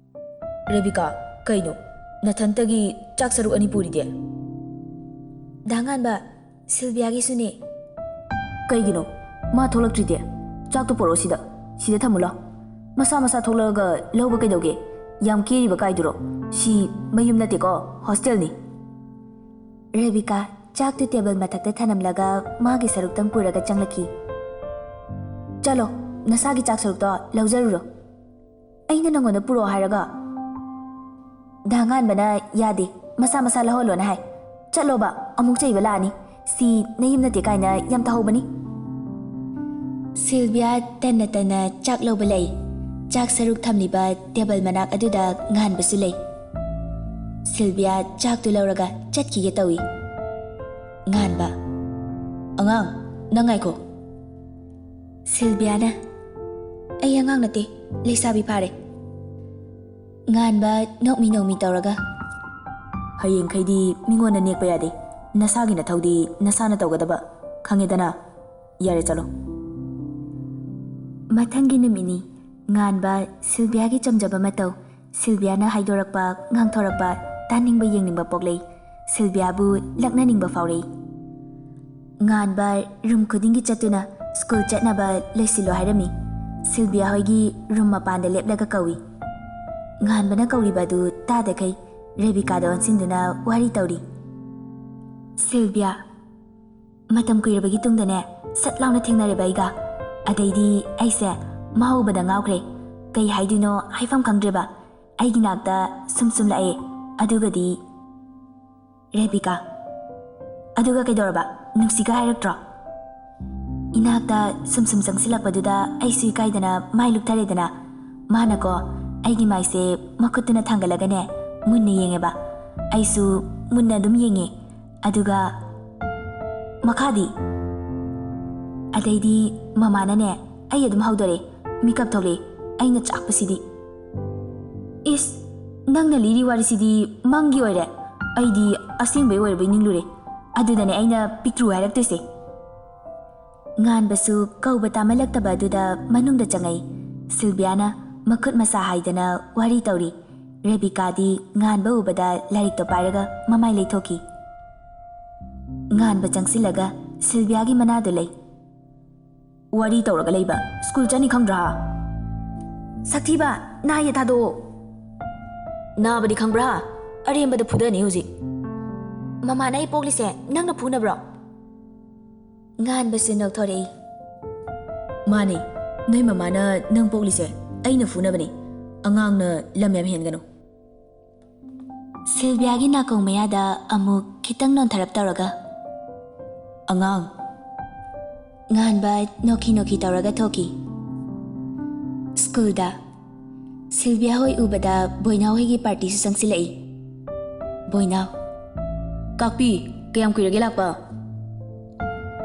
"ꯔꯦꯕꯤꯀꯥ, ꯀꯩꯅꯣ? ꯅꯊꯟꯇꯒꯤ ꯆꯥꯛ ꯁꯔꯨꯛ ꯑꯅꯤ ꯄꯨꯔꯤꯗꯤ?" "ꯗꯥ ꯉꯥꯟꯕ, ꯁꯤꯜꯕꯤꯌꯥꯒꯤꯁꯨꯅꯦ꯫" "ꯀꯩꯒꯤꯅꯣ? ꯃꯥ ꯊꯣꯛꯂꯛꯇ꯭ꯔꯤꯗꯤ? ꯆꯥꯛꯇꯣ ꯄꯨꯔꯛꯑꯣ ꯁꯤꯗ꯫ ꯁꯤꯗ ꯊꯝꯃꯨ ꯂꯥꯎ꯫ ꯃꯁꯥ ꯃꯁꯥ ꯊꯣꯛꯂꯛꯑꯒ ꯂꯧꯕ ꯀꯩꯗꯧꯒꯦ? ꯌꯥꯝ ꯀꯦꯔꯤꯕ ꯀꯥꯏꯗꯨꯔꯣ? ꯁꯤ ꯃꯌꯨꯝ ꯅꯠꯇꯦꯀꯣ, ꯍꯣꯁꯇꯦꯜꯅꯤ꯫" ꯔꯦꯕꯤꯀꯥ ꯆꯥꯛꯇꯨ ꯇꯦꯕꯜ ꯃꯊꯛꯇ ꯊꯅꯝꯂꯒ ꯃꯥꯒꯤ ꯁꯔꯨꯛꯇꯪ ꯄꯨꯔꯒ ꯆꯪꯂꯛꯈꯤ꯫ "ꯆꯠꯂꯣ, ꯅꯁꯥꯒꯤ ꯆꯥꯛ ꯁꯔꯨꯛꯇꯣ ꯂꯧꯖꯔꯨꯔꯣ꯫ ꯑꯩꯅ ꯅꯪꯉꯣꯟꯗ ꯄꯨꯔꯛꯑꯣ ꯍꯥꯏꯔꯒ?" "ꯗꯥ ꯉꯥꯟꯕꯅ ꯌꯥꯗꯦ, ꯃꯁꯥ ꯃꯁꯥ ꯂꯧꯍꯜꯂꯣꯅ ꯍꯥꯏ꯫ ꯆꯠꯂꯣꯕ, ꯑꯃꯨꯛ ꯆꯩꯕ ꯂꯥꯛꯑꯅꯤ꯫ ꯁꯤ ꯅꯌꯨꯝ ꯅꯠꯇꯦ ꯀꯥꯏꯅ ꯌꯥꯝ ꯇꯧꯍꯧꯕꯅꯤ꯫" ꯁꯤꯜꯕꯤꯌꯥ ꯇꯟꯅ ꯇꯟꯅ ꯆꯥꯛ ꯂꯧꯕ ꯂꯩ꯫ ꯆꯥꯛ ꯁꯔꯨꯛ ꯊꯝꯂꯤꯕ ꯇꯦꯕꯜ ꯃꯅꯥꯛ ꯑꯗꯨꯗ ꯉꯥꯟꯕꯁꯨ ꯂꯩ꯫ ꯁꯤꯜꯕꯤꯌꯥ ꯆꯥꯛꯇꯨ ꯂꯧꯔꯒ ꯆꯠꯈꯤꯒꯦ ꯇꯧꯏ꯫ ꯉꯥꯟꯕ, "ꯑꯉꯥꯡ, ꯅꯪ ꯉꯥꯏꯈꯣ꯫" ꯁꯤꯜꯕꯤꯌꯥꯅ, "ꯑꯩ ꯑꯉꯥꯡ ꯅꯠꯇꯦ, ꯂꯩꯁꯥꯕꯤ ꯐꯥꯔꯦ꯫" ꯉꯥꯟꯕ ꯅꯣꯛꯃꯤ ꯅꯣꯛꯃꯤ ꯇꯧꯔꯒ, "ꯍꯌꯦꯡꯈꯩꯗꯤ ꯃꯤꯉꯣꯟꯗ ꯅꯦꯛꯄ ꯌꯥꯗꯦ꯫ ꯅꯁꯥꯒꯤ ꯅꯊꯧꯗꯤ ꯅꯁꯥꯅ ꯇꯧꯒꯗꯕ, ꯈꯪꯉꯦꯗꯅ? ꯌꯥꯔꯦ, ꯆꯠꯂꯣ꯫" ꯃꯊꯪꯒꯤ ꯅꯨꯃꯤꯠꯅꯤ꯫ ꯉꯥꯟꯕ ꯁꯤꯜꯕꯤꯌꯥꯒꯤ ꯆꯝꯖꯕ ꯃꯇꯧ, ꯁꯤꯜꯕꯤꯌꯥꯅ ꯍꯥꯏꯗꯣꯔꯛꯄ, ꯉꯥꯡꯊꯣꯔꯛꯄ ꯇꯥꯅꯤꯡꯕ, ꯌꯦꯡꯅꯤꯡꯕ ꯄꯣꯛꯂꯛꯏ꯫ ꯁꯤꯜꯕꯤꯌꯥꯕꯨ ꯂꯛꯅꯅꯤꯡꯕ ꯐꯥꯎꯔꯛꯏ꯫ ꯉꯥꯟꯕ ꯔꯨꯝ ꯈꯨꯗꯤꯡꯒꯤ ꯆꯠꯇꯨꯅ ꯁ꯭ꯀꯨꯜ ꯆꯠꯅꯕ ꯂꯣꯏꯁꯤꯜꯂꯣ ꯍꯥꯏꯔꯝꯃꯤ꯫ ꯁꯤꯜꯕꯤꯌꯥ ꯍꯣꯏꯒꯤ ꯔꯨꯝ ꯃꯄꯥꯟꯗ ꯂꯦꯞꯂꯒ ꯀꯧꯏ꯫ ꯉꯥꯟꯕꯅ ꯀꯧꯔꯤꯕ ꯑꯗꯨ ꯇꯥꯗꯈꯩ ꯔꯦꯕꯤꯀꯥꯗ ꯑꯣꯟꯁꯤꯟꯗꯨꯅ ꯋꯥꯔꯤ ꯇꯧꯔꯤ꯫ "ꯁꯤꯜꯕꯤꯌꯥ, ꯃꯇꯝ ꯀꯨꯏꯔꯕꯒꯤ ꯇꯨꯡꯗꯅꯦ ꯁꯠ ꯂꯥꯎꯅ ꯊꯦꯡꯅꯔꯦꯕ ꯑꯩꯒ꯫ ꯑꯗꯩꯗꯤ ꯑꯩꯁꯦ ꯃꯥ ꯎꯕꯗ ꯉꯥꯎꯈ꯭ꯔꯦ꯫ ꯀꯩ ꯍꯥꯏꯗꯣꯏꯅꯣ ꯍꯥꯏꯐꯝ ꯈꯪꯗ꯭ꯔꯦꯕ꯫ ꯑꯩꯒꯤ ꯅꯥꯛꯇ ꯁꯨꯝ ꯁꯨꯝ ꯂꯥꯛꯑꯦ꯫ ꯑꯗꯨꯒꯗꯤ"꯫ "ꯔꯦꯕꯤꯀꯥ, ꯑꯗꯨꯒ ꯀꯩꯗꯧꯔꯕ? ꯅꯨꯡꯁꯤꯒ ꯍꯥꯏꯔꯛꯇ꯭ꯔꯣ?" ꯏꯅꯥꯛꯇ ꯁꯨꯝ ꯁꯨꯝ ꯆꯪꯁꯤꯜꯂꯛꯄꯗꯨꯗ ꯑꯩꯁꯨ ꯏꯀꯥꯏꯗꯅ ꯃꯥꯏ ꯂꯨꯞꯊꯔꯦꯗꯅ꯫ ꯃꯥꯅꯀꯣ, ꯑꯩꯒꯤ ꯃꯥꯏꯁꯦ ꯃꯈꯨꯠꯇꯨꯅ ꯊꯥꯡꯒꯠꯂꯒꯅꯦ, ꯃꯨꯟꯅ ꯌꯦꯡꯉꯦꯕ꯫ ꯑꯩꯁꯨ ꯃꯨꯟꯅ ꯑꯗꯨꯝ ꯌꯦꯡꯉꯦ꯫ ꯑꯗꯨꯒ ꯃꯈꯥꯗꯤ? ꯑꯗꯩꯗꯤ ꯃꯃꯥꯅꯅꯦ, ꯑꯩ ꯑꯗꯨꯝ ꯍꯧꯗꯣꯔꯛꯑꯦ꯫ ꯃꯤꯀꯞ ꯊꯣꯛꯂꯛꯑꯦ꯫ ꯑꯩꯅ ꯆꯥꯛꯄꯁꯤꯗꯤ꯫ "ꯏꯁ, ꯅꯪꯅ ꯂꯤꯔꯤ ꯋꯥꯔꯤꯁꯤꯗꯤ ꯃꯪꯒꯤ ꯑꯣꯏꯔꯦ꯫ ꯑꯩꯗꯤ ꯑꯁꯦꯡꯕꯩ ꯑꯣꯏꯔꯕꯣꯏ ꯅꯤꯡꯂꯨꯔꯦ꯫ ꯑꯗꯨꯗꯅꯦ ꯑꯩꯅ ꯄꯤꯛꯇ꯭ꯔꯨ ꯍꯥꯏꯔꯛꯇꯣꯏꯁꯦ꯫" ꯉꯥꯟꯕꯁꯨ ꯀꯧꯕ ꯇꯥꯃꯜꯂꯛꯇꯕ ꯑꯗꯨꯗ ꯃꯅꯨꯡꯗ ꯆꯪꯉꯛꯏ꯫ ꯁꯤꯜꯚꯤꯌꯥꯅ ꯃꯈꯨꯠ ꯃꯁꯥ ꯍꯥꯏꯗꯅ ꯋꯥꯔꯤ ꯇꯧꯔꯤ꯫ ꯔꯦꯕꯤꯀꯥꯗꯤ ꯉꯥꯟꯕ ꯎꯕꯗ ꯂꯥꯏꯔꯤꯛꯇꯣ ꯄꯥꯏꯔꯒ ꯃꯃꯥꯏ ꯂꯩꯊꯣꯛꯈꯤ꯫ ꯉꯥꯟꯕ ꯆꯪꯁꯤꯜꯂꯒ ꯁꯤꯜꯚꯤꯌꯥꯒꯤ ꯃꯅꯥꯗꯨ ꯂꯩ꯫ "ꯋꯥꯔꯤ ꯇꯧꯔꯒ ꯂꯩꯕ, ꯁ꯭ꯀꯨꯜ ꯆꯠꯅꯤ ꯈꯪꯗ꯭ꯔꯥ?" "ꯁꯛꯊꯤꯕ, ꯅꯥ ꯌꯦ ꯊꯥꯗꯣꯛꯑꯣ꯫" "ꯅꯥꯕꯗꯤ ꯈꯪꯕ꯭ꯔꯥ? ꯑꯔꯦꯝꯕꯗ ꯐꯨꯗꯅꯤ ꯍꯧꯖꯤꯛ꯫" "ꯃꯃꯥꯅ ꯑꯩ ꯄꯣꯛꯂꯤꯁꯦ ꯅꯪꯅ ꯐꯨꯅꯕ꯭ꯔꯣ?" ꯉꯥꯟꯕꯁꯨ ꯅꯣꯛꯊꯣꯔꯛꯏ꯫ "ꯃꯥꯅꯦ, ꯅꯣꯏ ꯃꯃꯥꯅ ꯅꯪ ꯄꯣꯛꯂꯤꯁꯦ ꯑꯩꯅ ꯐꯨꯅꯕꯅꯦ꯫ ꯑꯉꯥꯡꯅ ꯂꯝ ꯌꯥꯝ ꯍꯦꯟꯒꯅꯨ꯫" ꯁꯤꯜꯚꯤꯌꯥꯒꯤ ꯅꯥꯀꯣꯡ ꯃꯌꯥꯗ ꯑꯃꯨꯛ ꯈꯤꯇꯪ ꯅꯣꯟꯊꯔꯞ ꯇꯧꯔꯒ, "ꯑꯉꯥꯡ꯫" ꯉꯥꯟꯕ ꯅꯣꯛꯈꯤ ꯅꯣꯛꯈꯤ ꯇꯧꯔꯒ ꯊꯣꯛꯈꯤ꯫ ꯁ꯭ꯀꯨꯜꯗ ꯁꯤꯜꯚꯤꯌꯥ ꯍꯣꯏ ꯎꯕꯗ ꯕꯣꯏꯅꯥꯎ ꯍꯣꯏꯒꯤ ꯄꯥꯔꯇꯤꯁꯨ ꯆꯪꯁꯤꯜꯂꯛꯏ꯫ ꯕꯣꯏꯅꯥꯎ꯫ "ꯀꯥꯛꯄꯤ, ꯀꯌꯥꯝ ꯀꯨꯏꯔꯒꯦ ꯂꯥꯛꯄ?"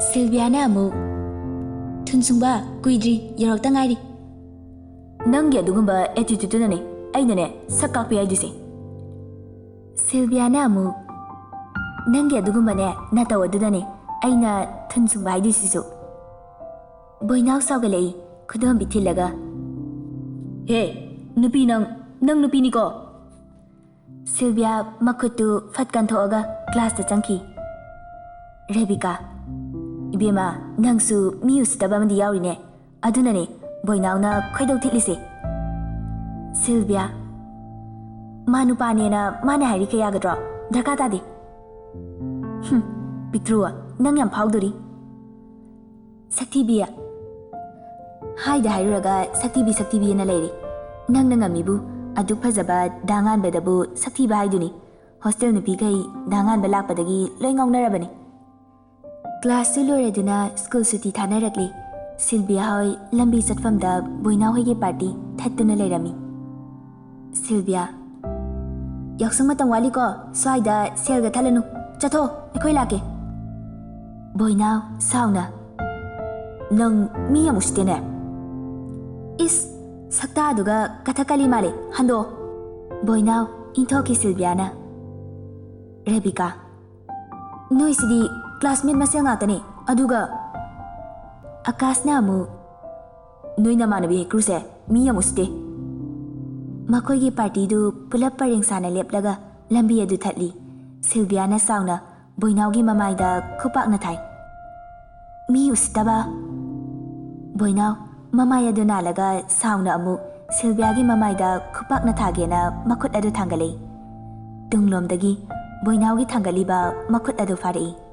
ꯁꯤꯜꯚꯤꯌꯥꯅ ꯑꯃꯨꯛ, "ꯊꯨꯟꯁꯨꯡꯕ, ꯀꯨꯏꯗ꯭ꯔꯤ, ꯌꯧꯔꯛꯇ ꯉꯥꯏꯔꯤ꯫" "ꯅꯪꯒꯤ ꯑꯗꯨꯒꯨꯝꯕ ꯑꯦꯇꯤꯇ꯭ꯌꯨꯠꯇꯨꯅꯅꯦ ꯑꯩꯅꯅꯦ ꯁꯛ ꯀꯥꯛꯄꯤ ꯍꯥꯏꯗꯣꯏꯁꯦ꯫" ꯁꯤꯜꯚꯤꯌꯥꯅ ꯑꯃꯨꯛ, "ꯅꯪꯒꯤ ꯑꯗꯨꯒꯨꯝꯕꯅꯦ ꯅꯇꯧ ꯑꯗꯨꯅꯅꯦ ꯑꯩꯅ ꯊꯨꯟꯁꯨꯡꯕ ꯍꯥꯏꯗꯣꯏꯁꯤꯁꯨ꯫" ꯕꯣꯏꯅꯥꯎ ꯁꯥꯎꯒꯠꯂꯛꯏ, ꯈꯨꯗꯣꯝꯕꯤ ꯊꯤꯜꯂꯒ꯫ "ꯍꯦ, ꯅꯨꯄꯤ ꯅꯪ, ꯅꯪ ꯅꯨꯄꯤꯅꯤꯀꯣ!" ꯁꯤꯜꯚꯤꯌꯥ ꯃꯈꯨꯠꯇꯨ ꯐꯠ ꯀꯟꯊꯣꯛꯑꯒ ꯀ꯭ꯂꯥꯁꯇ ꯆꯪꯈꯤ꯫ ꯔꯦꯕꯤꯀꯥ, "ꯏꯕꯦꯝꯃ, ꯅꯪꯁꯨ ꯃꯤ ꯎꯁꯤꯠꯇꯕ ꯑꯃꯗꯤ ꯌꯥꯎꯔꯤꯅꯦ꯫ ꯑꯗꯨꯅꯅꯦ ꯕꯣꯏꯅꯥꯎꯅ ꯈꯣꯏꯗꯧ ꯊꯤꯠꯂꯤꯁꯦ꯫" ꯁꯤꯜꯚꯤꯌꯥ, "ꯃꯥ ꯅꯨꯄꯥꯅꯦꯅ ꯃꯥꯅ ꯍꯥꯏꯔꯤꯈꯩ ꯌꯥꯒꯗ꯭ꯔꯣ? ꯗꯔꯀꯥꯔ ꯇꯥꯗꯦ꯫" "ꯍꯨꯝ, ꯄꯤꯛꯇ꯭ꯔꯨ, ꯅꯪ ꯌꯥꯝ ꯐꯥꯎꯗꯣꯔꯤ꯫" "ꯁꯛꯊꯤꯕꯤ" ꯍꯥꯏꯗ ꯍꯥꯏꯔꯨꯔꯒ ꯁꯛꯊꯤꯕꯤ ꯁꯛꯊꯤꯕꯤꯅ ꯂꯩꯔꯤ꯫ ꯅꯪꯅ ꯉꯝꯃꯤꯕꯨ, ꯑꯗꯨꯛ ꯐꯖꯕ ꯗꯥ ꯉꯥꯟꯕꯗꯕꯨ ꯁꯛꯊꯤꯕ ꯍꯥꯏꯗꯨꯅꯤ꯫ ꯍꯣꯁꯇꯦꯜ ꯅꯨꯄꯤꯈꯩ ꯗꯥ ꯉꯥꯟꯕ ꯂꯥꯛꯄꯗꯒꯤ ꯂꯣꯏ ꯉꯥꯎꯅꯔꯕꯅꯤ꯫ ꯀ꯭ꯂꯥꯁꯁꯨ ꯂꯣꯏꯔꯗꯨꯅ ꯁ꯭ꯀꯨꯜ ꯁꯨꯇꯤ ꯊꯥꯅꯔꯛꯂꯤ꯫ ꯁꯤꯜꯚꯤꯌꯥ ꯍꯣꯏ ꯂꯝꯕꯤ ꯆꯠꯐꯝꯗ ꯕꯣꯏꯅꯥꯎ ꯍꯣꯏꯒꯤ ꯄꯥꯔꯇꯤ ꯊꯠꯇꯨꯅ ꯂꯩꯔꯝꯃꯤ꯫ ꯁꯤꯜꯕꯤꯌꯥ, ꯌꯥꯎꯁꯪ ꯃꯇꯝ ꯋꯥꯠꯂꯤꯀꯣ, ꯁ꯭ꯋꯥꯏꯗ ꯁꯦꯜꯒ ꯊꯠꯂꯅꯨ꯫ ꯆꯠꯊꯣꯛꯑꯣ, ꯑꯩꯈꯣꯏ ꯂꯥꯛꯀꯦ꯫ ꯕꯣꯏꯅꯥꯎ, ꯁꯥꯎꯅ, ꯅꯪ ꯃꯤ ꯌꯥꯝ ꯎꯁꯤꯠꯇꯦꯅꯦ꯫ ꯏꯁ, ꯁꯛꯇꯥꯗꯨꯒ ꯀꯊꯛꯀꯂꯤ ꯃꯥꯜꯂꯦ, ꯍꯟꯗꯣꯛꯑꯣ꯫ ꯕꯣꯏꯅꯥꯎ, ꯏꯟꯊꯣꯛꯈꯤ ꯁꯤꯜꯕꯤꯌꯥꯅ꯫ ꯔꯦꯕꯤꯀꯥ, ꯅꯣꯏꯁꯤꯗꯤ ꯀ꯭ꯂꯥꯁꯃꯦꯠ ꯃꯁꯦꯜ ꯉꯥꯛꯇꯅꯦ, ꯑꯗꯨꯒ ꯑꯀꯥꯁꯅ ꯑꯃꯨꯛ, ꯅꯣꯏ ꯅꯃꯥꯟꯅꯕꯤ ꯍꯩꯀ꯭ꯔꯨꯁꯦ ꯃꯤ ꯌꯥꯝ ꯎꯁꯤꯠꯇꯦ꯫ ꯃꯈꯣꯏꯒꯤ ꯄꯥꯔꯇꯤꯗꯨ ꯄꯨꯂꯞ ꯄꯔꯦꯡ ꯁꯥꯅ ꯂꯦꯞꯂꯒ ꯂꯝꯕꯤ ꯑꯗꯨ ꯊꯠꯂꯤ꯫ ꯁꯤꯜꯕꯤꯌꯥꯅ ꯁꯥꯎꯅ ꯕꯣꯏꯅꯥꯎꯒꯤ ꯃꯃꯥꯏꯗ ꯈꯨꯄꯥꯛꯅ ꯊꯥꯏ꯫ ꯃꯤ ꯎꯁꯤꯠꯇꯕ! ꯕꯣꯏꯅꯥꯎ, ꯃꯃꯥꯏ ꯑꯗꯨ ꯅꯥꯜꯂꯒ ꯁꯥꯎꯅ ꯑꯃꯨꯛ ꯁꯤꯜꯕꯤꯌꯥꯒꯤ ꯃꯃꯥꯏꯗ ꯈꯨꯄꯥꯛꯅ ꯊꯥꯒꯦꯅ ꯃꯈꯨꯠ ꯑꯗꯨ ꯊꯥꯡꯒꯠꯂꯛꯏ꯫ ꯇꯨꯡꯂꯣꯝꯗꯒꯤ ꯕꯣꯏꯅꯥꯎꯒꯤ ꯊꯥꯡꯒꯠꯂꯤꯕ ꯃꯈꯨꯠ ꯑꯗꯨ ꯐꯥꯔꯛꯏ꯫